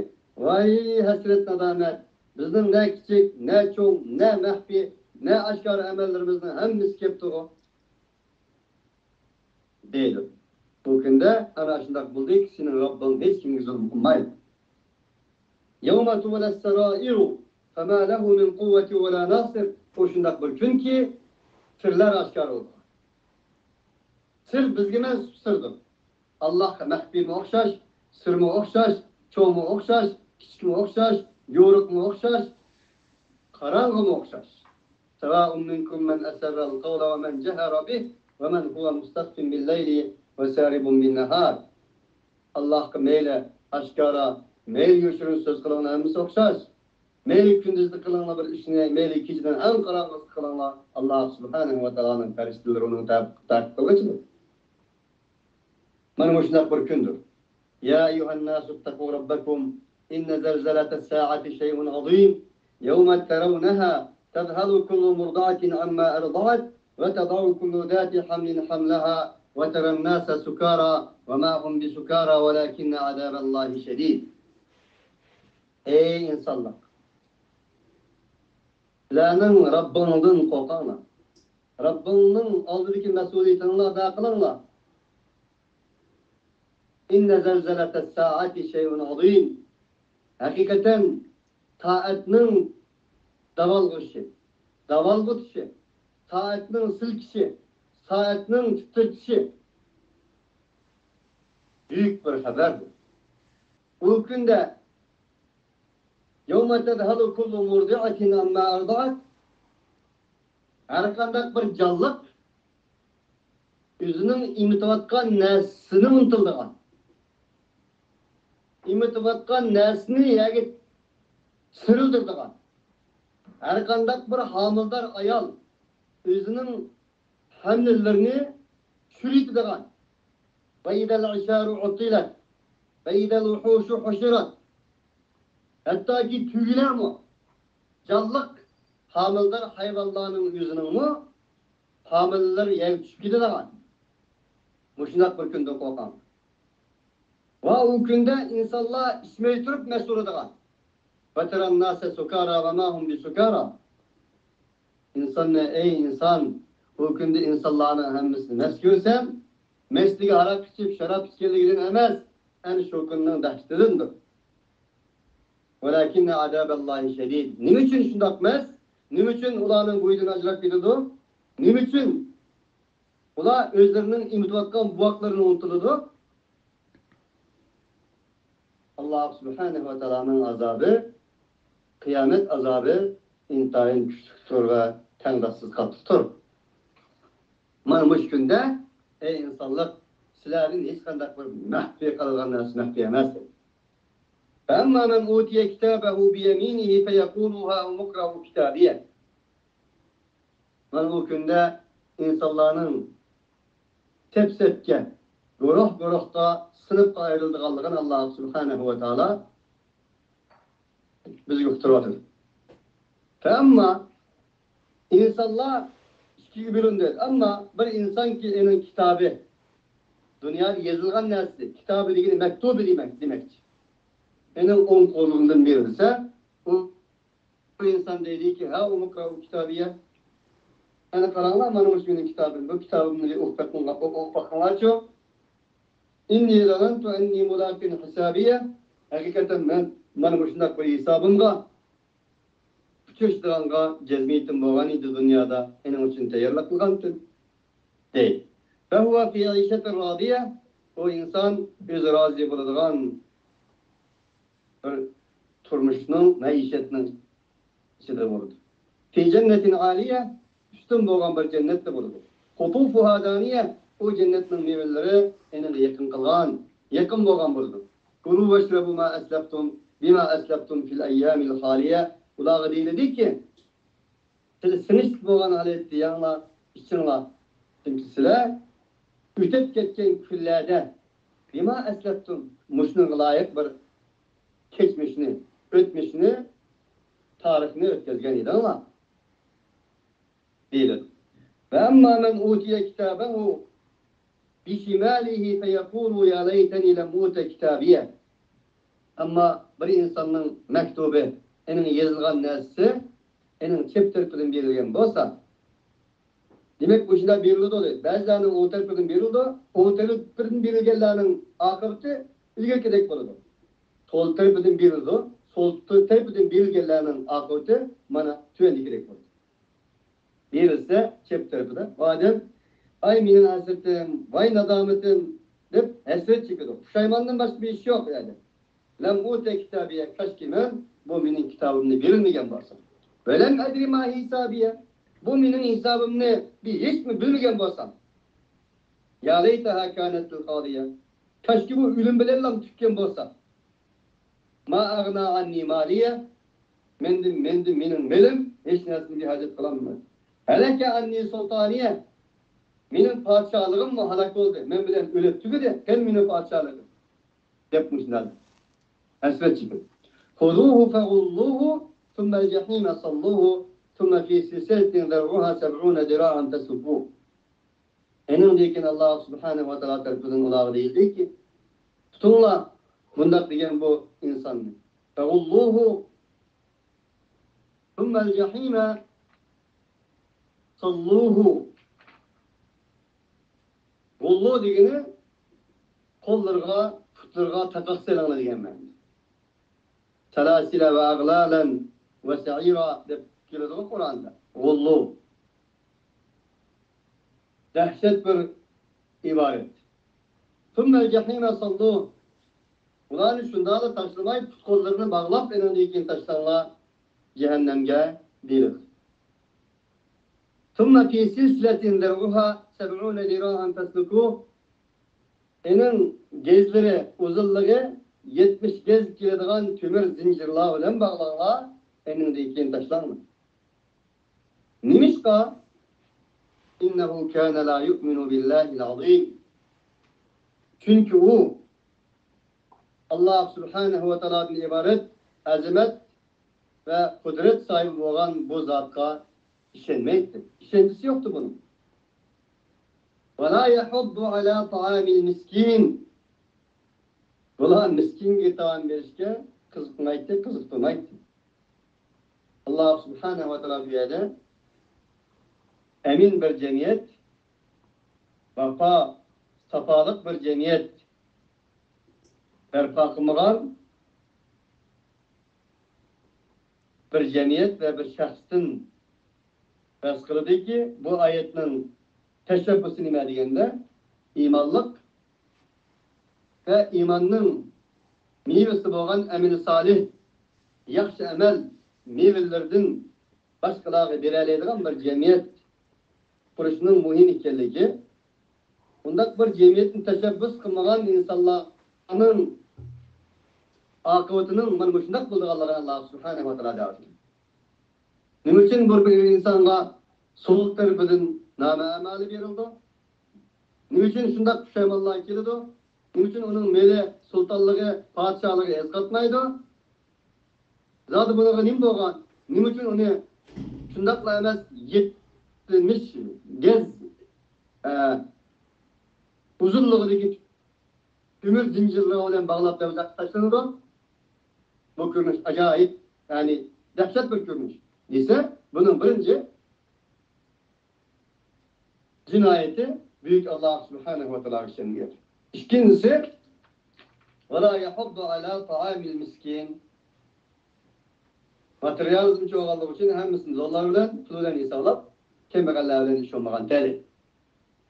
ۋاي ھەسرەت نادامەت، بىزنىڭ نە كىچىك، نە چوڭ، نە مەخپىي، نە ئاشكارا ئەمەللىرىمىزنىڭ ھەممىسى كەپتىغۇ، دەيدۇ. بۇ كۈندە ئەنە شۇنداق بولدىكى، سېنىڭ رەببىڭ ھېچكىمگە زۇلۇم قىلمايدۇ. يوم تبلى السرائر فما له من قوة ولا ناصر. ئۇ شۇنداق بىر كۈنكى، سىرلار ئاشكارا بولىدۇ. سىر بىزگە مەنسۇپ سىردۇر. ئاللاھقا مەخپىيمۇ ئوخشاش، سىرمۇ ئوخشاش، چوڭمۇ ئوخشاش، كىچىكمۇ ئوخشاش، يورۇقمۇ ئوخشاش، قاراڭغۇمۇ ئوخشاش. سواء منكم من أسر القول ومن جهر به ومن هو مستخف بالليل وسارب بالنهار. ئاللاھقا مەيلى ئاشكارا، مەيلى يوشۇرۇن سۆز قىلىڭلار، ھەممىسى ئوخشاش. مەيلى كۈندۈزدە قىلىڭلار بىر ئىشنى، مەيلى كېچىدىن ئەڭ قاراڭغۇسىدا قىلىڭلار، ئاللاھ سۇبھانەھۇ ۋە تائالانىڭ پەرىشتىلىرى ئۇنىڭ تەقىب قىلغۇچىدۇر. مانا مۇشۇنداق بىر كۈندۇر. يا أيها الناس اتقوا ربكم إن زلزلة الساعة شيء عظيم يوم ترونها تذهل كل مرضعة عما أرضعت وتضع كل ذات حمل حملها وترى الناس سكارى وما هم بسكارى ولكن عذاب الله شديد. ئەي ئىنسانلار! سىلەرنىڭ رەببىڭدىن قورقۇڭلار. رەببىڭنىڭ ئالدىدىكى مەسئۇلىيىتىڭلارنى ئادا قىلىڭلار. إن زلزلة الساعة شيء عظيم. ھەقىقەتەن سائەتنىڭ داۋالغۇشى، داۋالغۇتۇشى، سائەتنىڭ سىلكىشى، سائەتنىڭ تىترىتىشى بۈيۈك بىر خەۋەردۇر. ئۇ كۈندە يوم تذهل كل مرضعة عما أرضعت. ھەر قانداق بىر جانلىق ئۆزىنىڭ ئېمىتىۋاتقان نەرسىسىنى ئۇنتۇلىدىغان، ئېمىتىۋاتقان نەرسىنى يەرگە سىرىلدۇرىدىغان، ھەر قانداق بىر ھامىلىدار ئايال ئۆزىنىڭ ھەملىلىرىنى چۈشۈرۈۋېتىدىغان، وإذا العشار عطلت، وإذا الوحوش حشرت، ھەتتاكى تۆگىلەرمۇ، جانلىق ھامىلىدار ھايۋانلارنىڭ ئۆزىنىڭمۇ ھامىلىلىرى يەرگە چۈشۈپ كېتىدىغان مۇشۇنداق بىر كۈندىن قورقۇڭ. ۋە ئۇ كۈندە ئىنسانلار ئىچمەي تۇرۇپ مەست بولىدىغان. وترى الناس سكارى وما هم بسكارى. ئىنساننى، ئەي ئىنسان، ئۇ كۈندە ئىنسانلارنىڭ ھەممىسىنى مەست كۆرسەم، مەستلىكى ھاراق ئىچىپ، شاراب ئىچكەنلىكىدىن ئەمەس، ئەنە شۇ كۈننىڭ دەھشىتىدىندۇر. ولكن عذاب الله شديد. نېمە ئۈچۈن شۇنداق مەست؟ نېمە ئۈچۈن ئۇلارنىڭ بويىدىن ئاجراپ كېتىدۇ؟ نېمە ئۈچۈن ئۇلار ئۆزلىرىنىڭ ئېمىتىۋاتقان بوۋاقلىرىنى ئۇنتۇلىدۇ؟ ئاللاھ سۇبھانەھۇ ۋە تائالانىڭ ئازابى قىيامەت ئازابى ئىنتايىن كۈچلۈكتۇر ۋە تەڭداشسىز قاتتىقتۇر. مانا مۇشۇ كۈندە، ئەي ئىنسانلىق، سىلەردىن ھېچقانداق بىر مەخپىي قالغان نەرسە مەخپىي ئەمەس. فأما من أوتي كتابه بيمينه فيقول هاؤم اقرءوا كتابيه. مانا ئۇ كۈندە ئىنسانلارنىڭ سەپ-سەپكە، گۇرۇھ-گۇرۇھقا، سىنىپقا ئايرىلىدىغانلىقىنى ئاللا سۇبھانەھۇ ۋە تائالا بىزگە ئۇقتۇرۇۋاتىدۇ. فەئەمما، ئىنسانلار ئىككىگە بۆلۈندى. ئەمما بىر ئىنسانكى ئېنىڭ كىتابى، دۇنيادا يېزىلغان نەرسىسى، كىتابى دېگىنى مەكتۇبى دېمەك، دېمەكچى. ئېنىڭ ئوڭ قولۇڭدىن بېرىلسە، ئۇ بۇ ئىنسان دەيدىكى، ھاؤم اقرؤوا كتابيه. ئەنە قاراڭلار، مانا مۇشۇ مېنىڭ كىتابىم. بۇ كىتابىمنى ئوقۇپ بېقىڭلار، ئوقۇپ باقىڭلارچۇ. إني ظننت أني ملاق حسابيه. ھەقىقەتەن مەن مانا مۇشۇنداق بىر ھېسابىمغا ئۇچرىشىدىغانغا جەزمىيىتىم بولغان ئىدى دۇنيادا. ئېنىڭ ئۈچۈن تەييارلىق قىلغانتىم، دەيدۇ. فهو في عيشة راضية. ئۇ ئىنسان ئۆزى رازى بولىدىغان بىر تۇرمۇشنىڭ، مەئىشەتنىڭ ئىچىدە بولىدۇ. في جنة عالية، ئۈستۈن بولغان بىر جەننەتتە بولىدۇ. قطوفها دانية، ئۇ جەننەتنىڭ مېۋىلىرى ئېنىڭ يېقىن قىلغان، يېقىن بولغان بولىدۇ. كلوا واشربوا ما أسلفتم، بما أسلفتم في الأيام الخالية. ئۇلارغا دېيىلىدۇكى، سىلەر سىڭىشلىق بولغان ھالەتتە يەڭلار، ئىچىڭلار. چۈنكى سىلەر ئۆتۈپ كەتكەن كۈنلەردە، بىما ئەسلەپتۇم، مۇشۇنىڭغا لايىق بىر كەچمىشنى، ئۆتمۈشنى، تارىخنى ئۆتكۈزگەن ئىدىڭلار، دېيىلىدۇ. وأما من أوتي كتابه بشماله فيقول يا ليتني لم أوت كتابيه. ئەمما بىر ئىنساننىڭ مەكتۇبى، ئېنىڭ يېزىلغان نەرسىسى ئېنىڭ چەپ تەرىپىدىن بېرىلگەن بولسا، دېمەك، مۇشۇنداق بېرىلىدۇ. بەزىلەرنىڭ ئوڭ تەرىپىدىن بېرىلىدۇ. ئوڭ تەرىپىدىن بېرىلگەنلەرنىڭ ئاقىۋىتى ئىلگىرىكىدەك بولىدۇ. سول تەرىپىدىن بېرىلىدۇ. سول تەرىپىدىن بېرىلگەنلەرنىڭ ئاقىۋىتى مانا تۆۋەندىكىدەك بولىدۇ. بېرىلسە چەپ تەرىپىدە، ئۇ ئادەم، ئاي مېنىڭ ھەسرىتىم، ۋاي نادامىتىم، دەپ ھەسرەت چېكىدۇ. پۇشايماندىن باشقا بىر ئىش يوق ئۇ يەردە. لم أوت كتابيه، كاشكى مەن بۇ مېنىڭ كىتابىمنى بېرىلمىگەن بولسام. ولم أدر ما حسابيه، بۇ مېنىڭ ھېسابىمنى بىر ھېچمۇ بىلمىگەن بولسام. يا ليتها كانت القاضية، كاشكى بۇ ئۆلۈم بىلەنلا تۈگىگەن بولسا. ما أغنى عني ماليه، مەندىن، مەندىن مېنىڭ مېلىم ھېچ نەرسىدىن بىھاجەت قالالمايدۇ. هلك عني سلطانيه، مېنىڭ پادىشاھلىقىممۇ ھالاك بولدى، مەن بىلەن ئۆلۈپ تۈگىدى، قېنى مېنىڭ پادىشاھلىقىم، دەپ مۇشۇنداق ھەسرەت چېكىپ. خذوه فغلوه ثم الجحيم صلوه ثم في سلسلة ذرعها سبعون ذراعا فاسلكوه. ئېنىڭدىن كېيىن ئاللا سۇبھانەھۇ ۋە تائالا تەرىپىدىن ئۇلارغا دېيىلدىكى، تۇتۇڭلار مۇنداق دېگەن بۇ ئىنساننى. فغلوه ثم الجحيم صلوه. غلو دېگىنى قوللىرىغا، پۇتلىرىغا تاقاق سېلىڭلار دېگەن مەنىدە. سلاسل وأغلالا وسعيرا دەپ كېلىدىغۇ قۇرئاندا. غلو. دەھشەت بىر ئىبارەت. ثم الجحيم صلوه. ئۇلارنى شۇنداقلا تاشلىماي، پۇت-قوللىرىنى باغلاپ، ئېنىڭدىن كېيىن تاشلاڭلار جەھەننەمگە، دېيىلىدۇ. ثم في سلسلة ذرعها سبعون ذراعا فاسلكوه. ئېنىڭ گېزلىرى، ئۇزۇنلۇقى يەتمىش گېز كېلىدىغان تۆمۈر زىنجىرلار بىلەن باغلاڭلار، ئېنىڭدىن كېيىن تاشلاڭلار. نېمىشقا؟ إنه كان لا يؤمن بالله العظيم. چۈنكى ئۇ ئاللا سۇبھانەھۇ ۋە تائالادىن ئىبارەت ئەزىمەت ۋە قۇدرەت ساھىبى بولغان بۇ زاتقا ئىشەنمەيتتى. ئىشەنچىسى يوقتى بۇنىڭ. ولا يحض على طعام المسكين. بۇلار مىسكىنگە تائام بېرىشكە قىزىقمايتتى، قىزىقتۇرمايتتى. ئاللا سۇبھانەھۇ ۋە تائالا بۇ يەردە ئەمىن بىر جەمئىيەت، ۋاپا، ساپالىق بىر جەمئىيەت بەرپا قىلمىغان بىر جەمئىيەت ۋە بىر شەخستىن بەھس قىلدىكى، بۇ ئايەتنىڭ تەشەببۇسى نېمە دېگەندە، ئىمانلىق ۋە ئىماننىڭ مېۋىسى بولغان ئەمەل سالىھ، ياخشى ئەمەل مېۋىلىرىدىن باشقىلارغا بېرەلەيدىغان بىر جەمئىيەت قۇرۇشنىڭ مۇھىم ئىكەنلىكى، ئۇنداق بىر جەمئىيەتنى تەشەببۇس قىلمىغان ئىنسانلارنىڭ ئاقىۋىتىنىڭ مانا مۇشۇنداق بولىدىغانلىقىنى ئاللا سۇبھانەھۇ ۋە تائالا دەۋاتىدۇ. نېمە ئۈچۈن بىر، بىر ئىنسانغا سول تەرىپىدىن نامە ئەمالى بېرىلىدۇ؟ نېمە ئۈچۈن شۇنداق پۇشايمانلار كېلىدۇ؟ نېمە ئۈچۈن ئۇنىڭ مېلى، سۇلتانلىقى، پادىشاھلىقى ئەسقاتمايدۇ؟ زادى بۇنىڭغا نېمە بولغان؟ نېمە ئۈچۈن ئۇنى شۇنداقلا ئەمەس، يەتمىش گەز، ئە، ئۇزۇنلۇقىدىكى تۆمۈر زىنجىرلىرى بىلەن باغلاپ دوزاخقا تاشلىنىدۇ؟ بۇ كۆرۈنۈش ئاجايىپ، يەنى دەھشەت بىر كۆرۈنۈش دېسە، بۇنىڭ بىرىنچى جىنايىتى بۈيۈك ئاللاھ سۇبھانەھۇ ۋە تائالاغا ئىشەنگەن. ئىككىنچىسى، ولا يحض على طعام المسكين. ماتېرىيالىزم چوغانلىقى ئۈچۈن ھەممىسىنى دوللار بىلەن، پۇل بىلەن ھېسابلاپ، كەمبەغەللەر بىلەن ئىش بولمىغان تەلەي.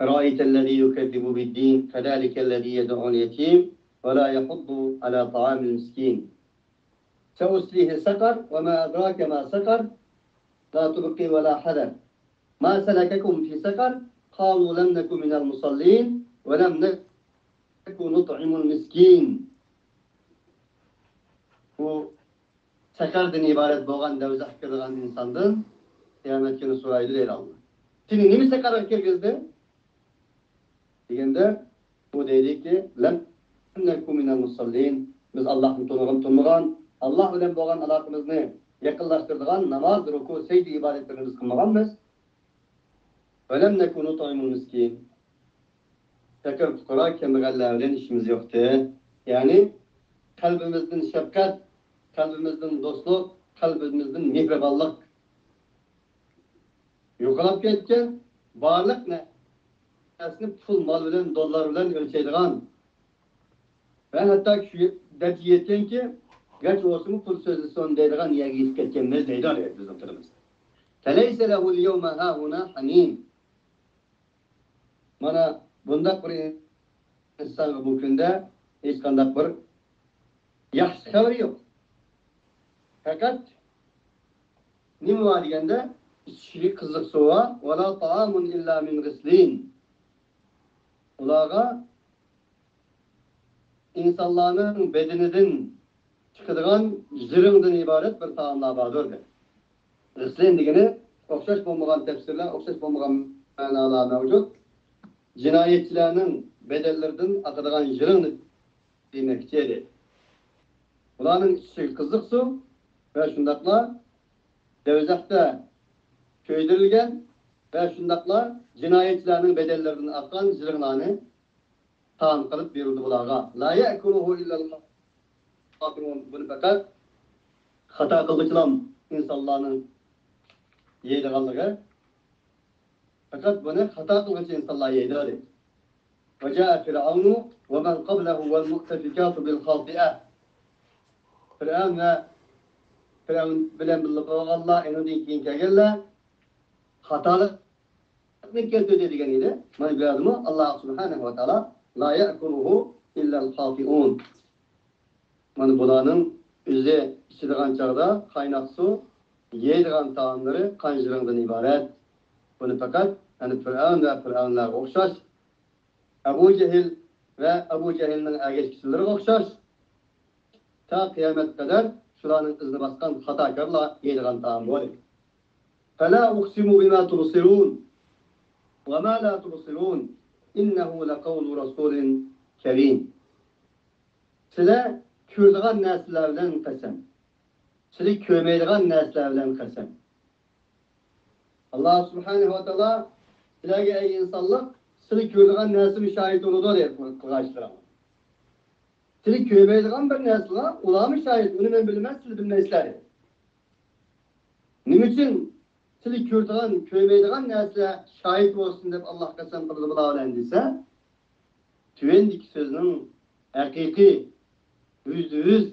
أرأيت الذي يكذب بالدين فذلك الذي يدع اليتيم ولا يحض على طعام المسكين. سأصليه سقر وما أدراك ما سقر. لا تبقي ولا تذر. ما سلككم في سقر؟ قالوا لم نك من المصلين ولم نك نطعم المسكين. بۇ سەقەردىن ئىبارەت بولغان دوزاخقا كىرىدىغان ئىنساندىن قىيامەت كۈنى سورايدۇ دەيدۇ ئاللاھ. سېنى نېمە سەقەرگە كىرگۈزدى؟ دېگەندە، ئۇ دەيدۇكى، لم نك من المصلين. بىز ئاللاھنى تونۇغان، تونۇمىغان، ئاللاھ بىلەن بولغان ئالاقىمىزنى يېقىنلاشتۇرىدىغان ناماز، رۇكۇ، سەجدە ئىبادەتلىرىنى بىز قىلمىغانمىز. ولم نك نطعم المسكين. پەقىر پۇقرا كەمبەغەللەر بىلەن ئىشىمىز يوقتى. يەنى قەلبىمىزدىن شەپقەت، قەلبىمىزدىن دوستلۇق، قەلبىمىزدىن مېھرىبانلىق يوقاپ كەتكەن، بارلىق نەرسىنى پۇل، مال بىلەن، دوللار بىلەن ئۆلچەيدىغان ۋە ھەتتا شۇ دەرىجىگە يەتكەنكى، گەرچە بولسىمۇ پۇل سۆزلىسۇن دەيدىغان يەرگە يېتىپ كەتكەنمىز دەيدۇ بىزنىڭ تىلىمىز. فليس له اليوم هاهنا حميم. مانا بۇنداق بىر ئىنسانغا بۇ كۈندە ھېچقانداق بىر ياخشى خەۋىرى يوق. پەقەت نېمە بار دېگەندە، ئىچىشىگە قىزىق سۇ بار. ولا طعام إلا من غسلين. ئۇلارغا ئىنسانلارنىڭ بەدىنىدىن چىقىدىغان جىرىڭدىن ئىبارەت بىر تائاملار باردۇر، دېدى. غىسلىن دېگىنى ئوخشاش بولمىغان تەپسىرلەر، ئوخشاش بولمىغان مەنالار مەۋجۇت. جىنايەتچىلەرنىڭ بەدەنلىرىدىن ئاقىدىغان جىرىڭنى دېمەكچى ئىدى. ئۇلارنىڭ ئىچىشىگە قىزىق سۇ ۋە شۇنداقلا دوزاختا كۆيدۈرۈلگەن ۋە شۇنداقلا جىنايەتچىلەرنىڭ بەدەنلىرىدىن ئاققان جىرىڭلارنى تائام قىلىپ بېرىلدى بۇلارغا. لا يأكله إلا الخاطئون. بۇنى پەقەت خاتا قىلغۇچىلام ئىنسانلارنىڭ يەيدىغانلىقى. پەقەت بۇنى خاتا قىلغۇچى ئىنسانلار يەيدۇ، دېدى. وجاء فرعون ومن قبله والمؤتفكات بالخاطئة. پىرئەۋن ۋە پىرئەۋن بىلەن بىللە بولغانلار، ئېنىڭدىن كېيىن كەلگەنلەر خاتالىقنى كەلتۈردى دېگەن ئىدى. مانا بۇ يەردىمۇ ئاللاھ سۇبھانەھۇ ۋە تائالا لا يأكله إلا الخاطئون. مانا بۇلارنىڭ ئۆزى ئىچىدىغان چاغدا قايناق سۇ، يەيدىغان تائاملىرى قان جىرىڭدىن ئىبارەت. بۇنى پەقەت، يەنى پىرئەۋن ۋە پىرئەۋنلەرگە ئوخشاش، ئەبۇ جەھىل ۋە ئەبۇ جەھىلنىڭ ئەگەشكۈچىلىرىگە ئوخشاش، تا قىيامەتكە قەدەر شۇلارنىڭ ئىزىنى باسقان خاتاكارلار يەيدىغان تائام بۇ. فلا أقسم بما تبصرون وما لا تبصرون إنه لقول رسول كريم. سىلەر كۆرىدىغان نەرسىلەر بىلەن قەسەم. سىلەر كۆرمەيدىغان نەرسىلەر بىلەن قەسەم. ئاللاھ سۇبھانەھۇ ۋە تائالا سىلەرگە، ئەي ئىنسانلىق، سىلەر كۆرىدىغان نەرسىمۇ شاھىت بولىدۇ، دەپ قىلغان ئىشلىرىڭلار. سىلەر كۆرمەيدىغان بىر نەرسىلەر، ئۇلارمۇ شاھىت، ئۇنى مەن بىلىمەن، سىلەر بىلمەيسىلەر. نېمە ئۈچۈن سىلەر كۆرىدىغان، كۆرمەيدىغان نەرسىلەر شاھىت بولسۇن دەپ ئاللاھ قەسەم قىلدى بۇلار بىلەن دېسە، تۆۋەندىكى سۆزنىڭ ھەقىقىي، يۈزدە يۈز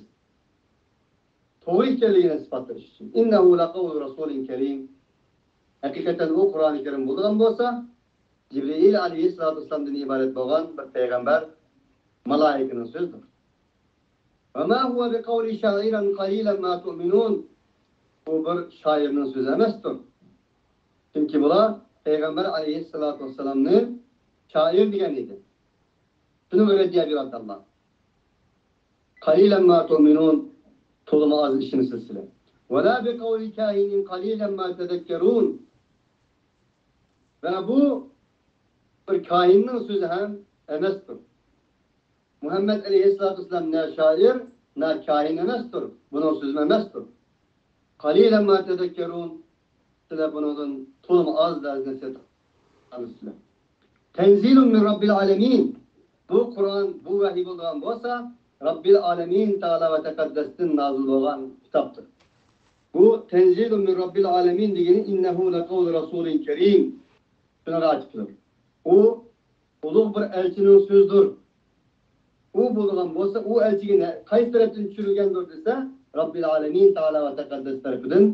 توغرا ئىكەنلىكىنى ئىسپاتلاش ئۈچۈن. إنه لقول رسول كريم. ھەقىقەتەن ئۇ قۇرئانى كەرىم بولىدىغان بولسا، جىبرىئىل ئەلەيھىسسالاتۇ ۋەسسالامدىن ئىبارەت بولغان بىر پەيغەمبەر، مالائىكىنىڭ سۆزىدۇر. وما هو بقول شاعر قليلا ما تؤمنون. بۇ بىر شائىرنىڭ سۆزى ئەمەستۇر. چۈنكى بۇلار پەيغەمبەر ئەلەيھىسسالاتۇ ۋەسسالامنى شائىر دېگەن ئىدى. شۇنىڭغا رەددىيە بېرىۋاتىدۇ. قليلا ما تؤمنون. تولىمۇ ئاز ئىشىنىسىز سىلەر. ولا بقول كاهن قليلا ما تذكرون. ۋە بۇ بىر كاھىننىڭ سۆزى ھەم ئەمەستۇر. مۇھەممەد ئەلەيھىسسالاتۇ ۋەسسالام نە شائىر، نە كاھىن ئەمەستۇر. بۇنىڭ سۆزى ئەمەستۇر. قەلىلەن ما تەزەككەرۇن. سىلەر بۇنىڭدىن تولىمۇ ئاز ۋەز نەسىھەت ئالىسىلەر. تەنزىلۇن مىن رەببىل ئالەمىن. بۇ قۇرئان، بۇ ۋەھىي بولىدىغان بولسا، رەببىل ئالەمىن تائالا ۋە تەقەددەستىن نازىل بولغان كىتابتۇر. بۇ تەنزىلۇن مىن رەببىل ئالەمىن دېگىنى ئىننەھۇ لەقەۋلۇ رەسۇلىن كەرىم. شۇنىڭغا ئاچىقلىق. ئۇ ئۇلۇغ بىر ئەلچىنىڭ سۆزىدۇر. ئۇ بولىدىغان بولسا، ئۇ ئەلچىگە نە-، قايسى تەرەپتىن چۈشۈرۈلگەندۇر دېسە، رەببىل ئالەمىن تائالا ۋە تەقەددەس تەرىپىدىن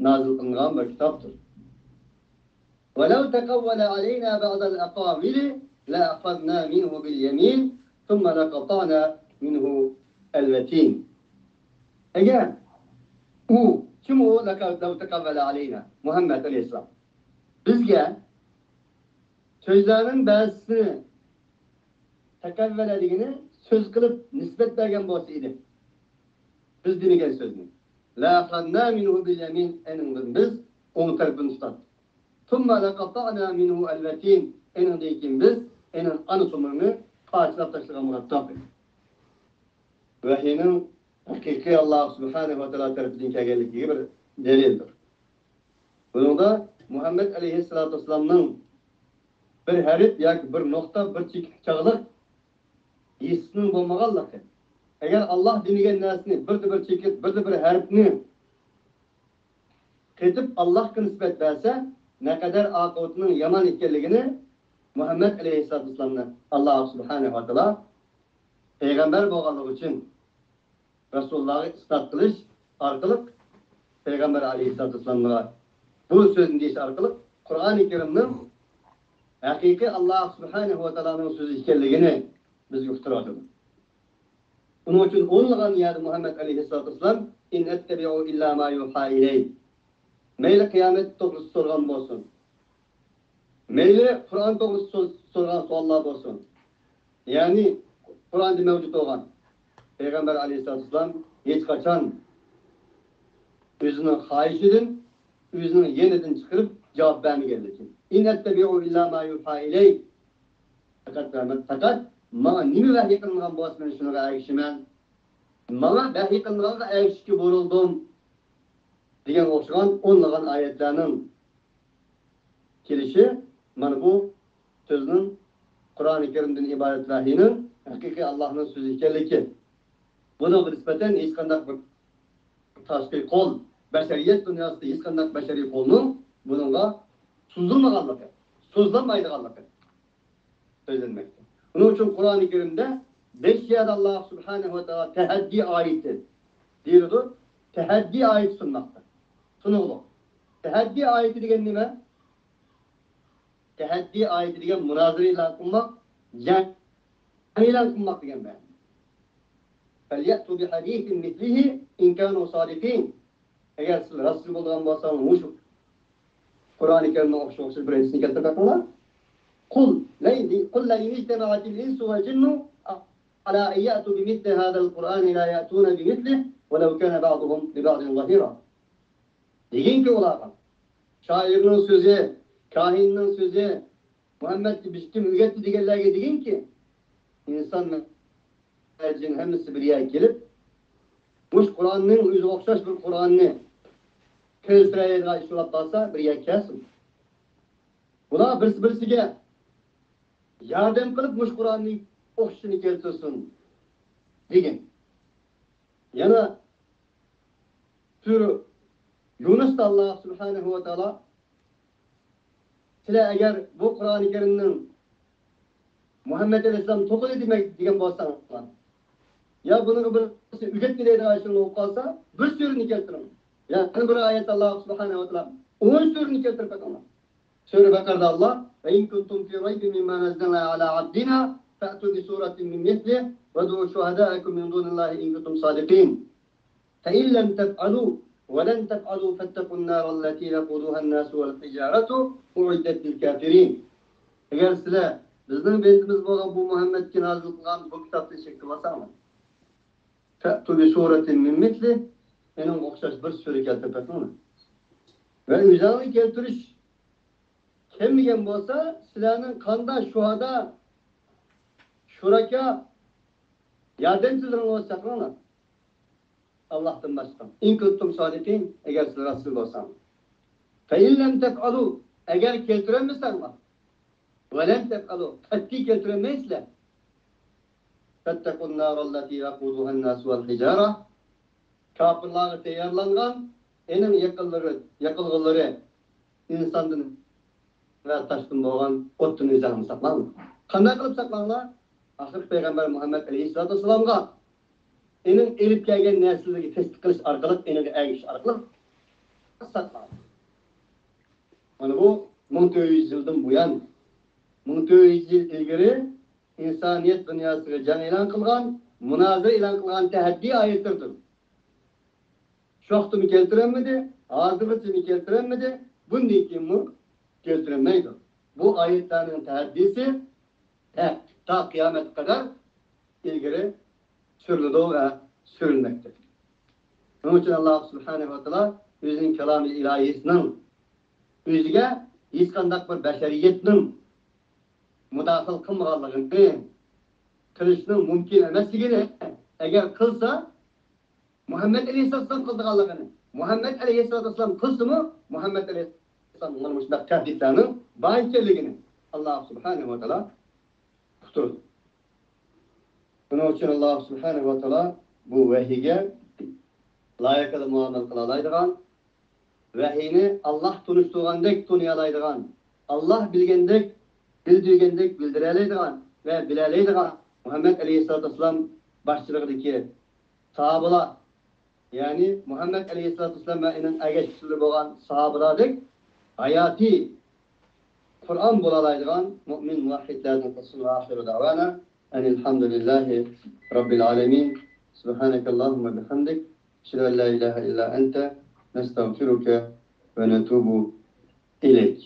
نازىل قىلىنغان بىر كىتابتۇر. ولو تقول علينا بعض الأقاويل لأخذنا منه باليمين ثم لقطعنا منه الوتين. ئەگەر ئۇ، كىم ئۇ؟ لەقەد لەۋ تەقەۋۋەلە ئەلەينا، مۇھەممەد ئەلەيھىسسالام. بىزگە سۆزلەرنىڭ بەزىسىنى، تەقەۋۋەلە دېگىنى سۆز قىلىپ نىسبەت بەرگەن بولسا ئىدى، بىز دېمىگەن سۆزنى، لەئەخەزنا مىنھۇ بىل يەمىن، ئېنىڭدىن بىز ئوڭ تەرىپىنى تۇتاتتۇق. ثم لقطعنا منه الوتين، ئېنىڭدىن كېيىن بىز ئېنىڭ ئانا تومۇرىنى پارچىلاپ تاشلىغان بولاتتۇق. ۋەھىينىڭ ھەقىقىي ئاللا سۇبھانەھۇ ۋە تائالا تەرىپىدىن كەلگەنلىكىگە بىر دەلىلدۇر. بۇنىڭدا مۇھەممەد ئەلەيھىسسالاتۇ ۋەسسالامنىڭ بىر ھەرپ ياكى بىر نۇقتا، بىر چېكىت چاغلىق ھېسسىنىڭ بولمىغانلىقى. ئەگەر ئاللا دېمىگەن نەرسىنى، بىردە بىر چېكىت، بىردە بىر ھەرپنى قېتىپ ئاللاھقا نىسبەت بەرسە، نەقەدەر ئاقىۋىتىنىڭ يامان ئىكەنلىكىنى مۇھەممەد ئەلەيھىسسالاتۇ ۋەسسالامنى ئاللا سۇبھانەھۇ ۋە تائالا پەيغەمبەر بولغانلىقى ئۈچۈن رەسۇلۇللاھقا ئىسناد قىلىش ئارقىلىق، پەيغەمبەر ئەلەيھىسسالاتۇ ۋەسسالامغا بۇ سۆزنى دېيىش ئارقىلىق قۇرئانى كەرىمنىڭ ھەقىقىي ئاللا سۇبھانەھۇ ۋە تائالانىڭ سۆزى ئىكەنلىكىنى بىزگە ئۇقتۇرۇۋاتىدۇ. ئۇنىڭ ئۈچۈن ئونلىغان يەردە مۇھەممەد ئەلەيھىسسالاتۇ ۋەسسالام، «إن أتبع إلا ما يوحى إلي.» مەيلى قىيامەت توغرىسىدا سورىغان بولسۇن، مەيلى قۇرئان توغرىسىدا سو-، سورىغان سوئاللار بولسۇن، يەنى قۇرئاندا مەۋجۇت بولغان، پەيغەمبەر ئەلەيھىسسالاتۇ ۋەسسالام ھېچقاچان ئۆزىنىڭ خاھىشىدىن، ئۆزىنىڭ يېنىدىن چىقىرىپ جاۋاب بەرمىگەنلىكى. «إن أتبع إلا ما يوحى إلي.» پەقەت، پەقەت ماڭا نېمە ۋەھىي قىلىنغان بولسا، مەن شۇنىڭغا ئەگىشىمەن. ماڭا ۋەھىي قىلىنغانغا ئەگىشىشكە بۇيرۇلدۇم، دېگەنگە ئوخشىغان ئونلىغان ئايەتلەرنىڭ كېلىشى مانا بۇ سۆزنىڭ قۇرئانى كەرىمدىن ئىبارەت ۋەھىينىڭ ھەقىقىي ئاللاھنىڭ سۆزى ئىكەنلىكى. بۇنىڭغا نىسبەتەن ھېچقانداق بىر تاشقى قول، بەشەرىيەت دۇنياسىدا ھېچقانداق بەشەرىي قولنىڭ بۇنىڭغا سوزۇلمىغانلىقى، سوزۇلالمايدىغانلىقى سۆزلەنمەكتە. ئۇنىڭ ئۈچۈن قۇرئانى كەرىمدە بەش يەردە ئاللا سۇبھانەھۇ ۋە تائالا تەھەددىي ئايىتى دېيىلىدۇ. تەھەددىي ئايىتى سۇنماقتا. تونۇغلۇق. تەھەددىي ئايىتى دېگەن نېمە؟ تەھەددىي ئايىتى دېگەن مۇنازىرە ئېلان قىلماق، جەڭ ئېلان قىلماق دېگەن مەنە. فَلْيَأْتُوا بِحَدِيثٍ مِثْلِهِ إِنْ كَانُوا صَادِقِينَ. ئەگەر سىز راستچىل بولىدىغان بولساڭلار، مۇشۇ قۇرئانى كەرىمنىڭ ئوخشاش بىر ھەدىسىنى كەلتۈرۈپ بېقىڭلار. قُلْ لَئِنِ، قُلْ لَئِنِ اجْتَمَعَتِ الْإِنْسُ وَالْجِنُّ عَلَىٰ أَنْ يَأْتُوا بِمِثْلِ هَٰذَا الْقُرْآنِ لَا يَأْتُونَ بِمِثْلِهِ وَلَوْ كَانَ بَعْضُهُمْ لِبَعْضٍ ظَهِيرًا. دېگىنكى ئۇلارغا، شائىرنىڭ سۆزى، كاھىننىڭ سۆزى، مۇھەممەدكە بىر كىم ئۆگەتتى دېگەنلەرگە دېگىنكى، ئىنسان جىن ھەممىسى بىر يەرگە كېلىپ، مۇشۇ قۇرئاننىڭ ئۆزىگە ئوخشاش بىر قۇرئاننى كەلتۈرەلەيدىغان ئىش بولۇپ قالسا، بىر يەرگە كەلسۇن. بۇلار بىرسى-بىرسىگە ياردەم قىلىپ، مۇشۇ قۇرئاننىڭ ئوخشىشىنى كەلتۈرسۇن، دېگەن. يەنە سۈرە يۇنۇستا ئاللا سۇبھانەھۇ ۋە تائالا، سىلەر ئەگەر بۇ قۇرئانى كەرىمنىڭ مۇھەممەد ئەلەيھىسسالام توقۇدى دېمەك دېگەن بولساڭلار، يا بۇنىڭغا بىرسى ئۆگەتمەيدىغان ئىشىڭلار بولۇپ قالسا، بىر سۈرىنى كەلتۈرۈڭ. يەنە بىر ئايەتتە ئاللا سۇبھانەھۇ ۋە تائالا ئون سۈرىنى كەلتۈرۈپ بېقىڭلار. سۈرە بەقەرىدە ئاللا، وَإِنْ كُنْتُمْ فِي رَيْبٍ مِّمَّا نَزَّلْنَا عَلَىٰ عَبْدِنَا فَأْتُوا بِسُورَةٍ مِّن مِّثْلِهِ وَادْعُوا شُهَدَاءَكُم مِّن دُونِ اللَّهِ إِن كُنتُمْ صَادِقِينَ. فَإِن لَّمْ تَفْعَلُوا وَلَن تَفْعَلُوا فَاتَّقُوا النَّارَ الَّتِي وَقُودُهَا النَّاسُ وَالْحِجَارَةُ أُعِدَّتْ لِلْكَافِرِينَ. ئەگەر سىلەر بىزنىڭ بەندىمىز بولغان بۇ مۇھەممەدكە نازىل قىلغان بۇ كىتابتىن شەك قىلىۋاتساڭلار، فَأْتُوا بِسُورَةٍ مِّن مِّثْلِهِ، ئېنىڭغا ئوخشاش بىر سۈرە كەلتۈرۈپ بېقىڭلار. ۋە ئۆزۈڭلارنى كەلتۈرۈش كەلمىگەن بولسا، سىلەرنىڭ قاندا شۇھادا، شۇراكا، ياردەمچىلىرىڭلار بولسا ساقلاڭلار. ئاللاھتىن باشقا. إن كنتم صادقين، ئەگەر سىلەر راستچىل بولساڭلار. فإن لم تفعلوا، ئەگەر كەلتۈرەلمىسەڭلار. ولن تفعلوا، قەتئىي كەلتۈرەلمەيسىلەر. فاتقوا النار التي وقودها الناس والحجارة، كاپىرلارغا تەييارلانغان، ئېنىڭ يېقىلغۇلىرى، يېقىلغۇلىرى ئىنساندىن ۋە تاشتىن بولغان ئوتتىن ئۆزۈڭلارنى ساقلاڭلار. قانداق قىلىپ ساقلاڭلار؟ ئاخىرقى پەيغەمبەر مۇھەممەد ئەلەيھىسسالاتۇ ۋەسسالامغا ئېنىڭ ئېلىپ كەلگەن نەرسىلىرىگە تەستىق قىلىش ئارقىلىق، ئېنىڭغا ئەگىشىش ئارقىلىق ساقلاڭلار. مانا بۇ مىڭ تۆت يۈز يىلدىن بۇيان، مىڭ تۆت يۈز يىل ئىلگىرى ئىنسانىيەت دۇنياسىغا جەڭ ئېلان قىلغان، مۇنازىرە ئېلان قىلغان تەھەددىي ئايەتلىرىدۇر. شۇ ۋاقىتتىمۇ كەلتۈرەلمىدى، ھازىرغىچىمۇ كەلتۈرەلمىدى، بۇندىن كېيىنمۇ كەلتۈرەلمەيدۇ. بۇ ئايەتلەرنىڭ تەھەددىسى ھەق، تا قىيامەتكە قەدەر ئىلگىرى سۈرۈلىدۇ ۋە سۈرۈلمەكتە. شۇنىڭ ئۈچۈن ئاللاھ سۇبھانەھۇ ۋە تائالا ئۆزىنىڭ كالامى ئىلاھىسىنىڭ ئۆزىگە ھېچقانداق بىر بەشەرىيەتنىڭ مۇداخىلە قىلمىغانلىقىنى، قىلىشنىڭ مۇمكىن ئەمەسلىكىنى، ئەگەر قىلسا، مۇھەممەد ئەلەيھىسسالام قىلىدىغانلىقىنى، مۇھەممەد ئەلەيھىسسالام قىلسىمۇ، مۇھەممەد ئەلەيھىسسالام مانا مۇشۇنداق تەھدىتلەرنىڭ بار ئىكەنلىكىنى ئاللاھ سۇبھانەھۇ ۋە تائالا ئۇقتۇرىدۇ. شۇنىڭ ئۈچۈن ئاللاھ سۇبھانەھۇ ۋە تائالا بۇ ۋەھىيگە لايىقىدا مۇئامىلە قىلالايدىغان، ۋەھىينى ئاللاھ تونۇشتۇرغاندەك تونۇيالايدىغان، ئاللاھ بىلگەندەك، بىلدۈرگەندەك بىلدۈرەلەيدىغان ۋە بىلەلەيدىغان مۇھەممەد ئەلەيھىسسالاتۇ ۋەسسالام باشچىلىقىدىكى ساھابىلار، يەنى مۇھەممەد ئەلەيھىسسالاتۇ ۋەسسالام ۋە ئېنىڭ ئەگەشكۈچىلىرى بولغان ساھابىلاردەك ھاياتىي قۇرئان بولالايدىغان مۇئمىن مۇۋەھھىدلەردىن قىلسۇن. ۋە ئاخىرۇ دەۋانا ئەنىل ھەمدۇلىللاھى رەببىل ئالەمىن. سۇبھانەكەللاھۇممە بىھەمدىك. ئەشھەدۇ ئەن لا ئىلاھە ئىللا ئەنتە. نەستەغفىرۇكە ۋە نەتۇبۇ ئىلەيك.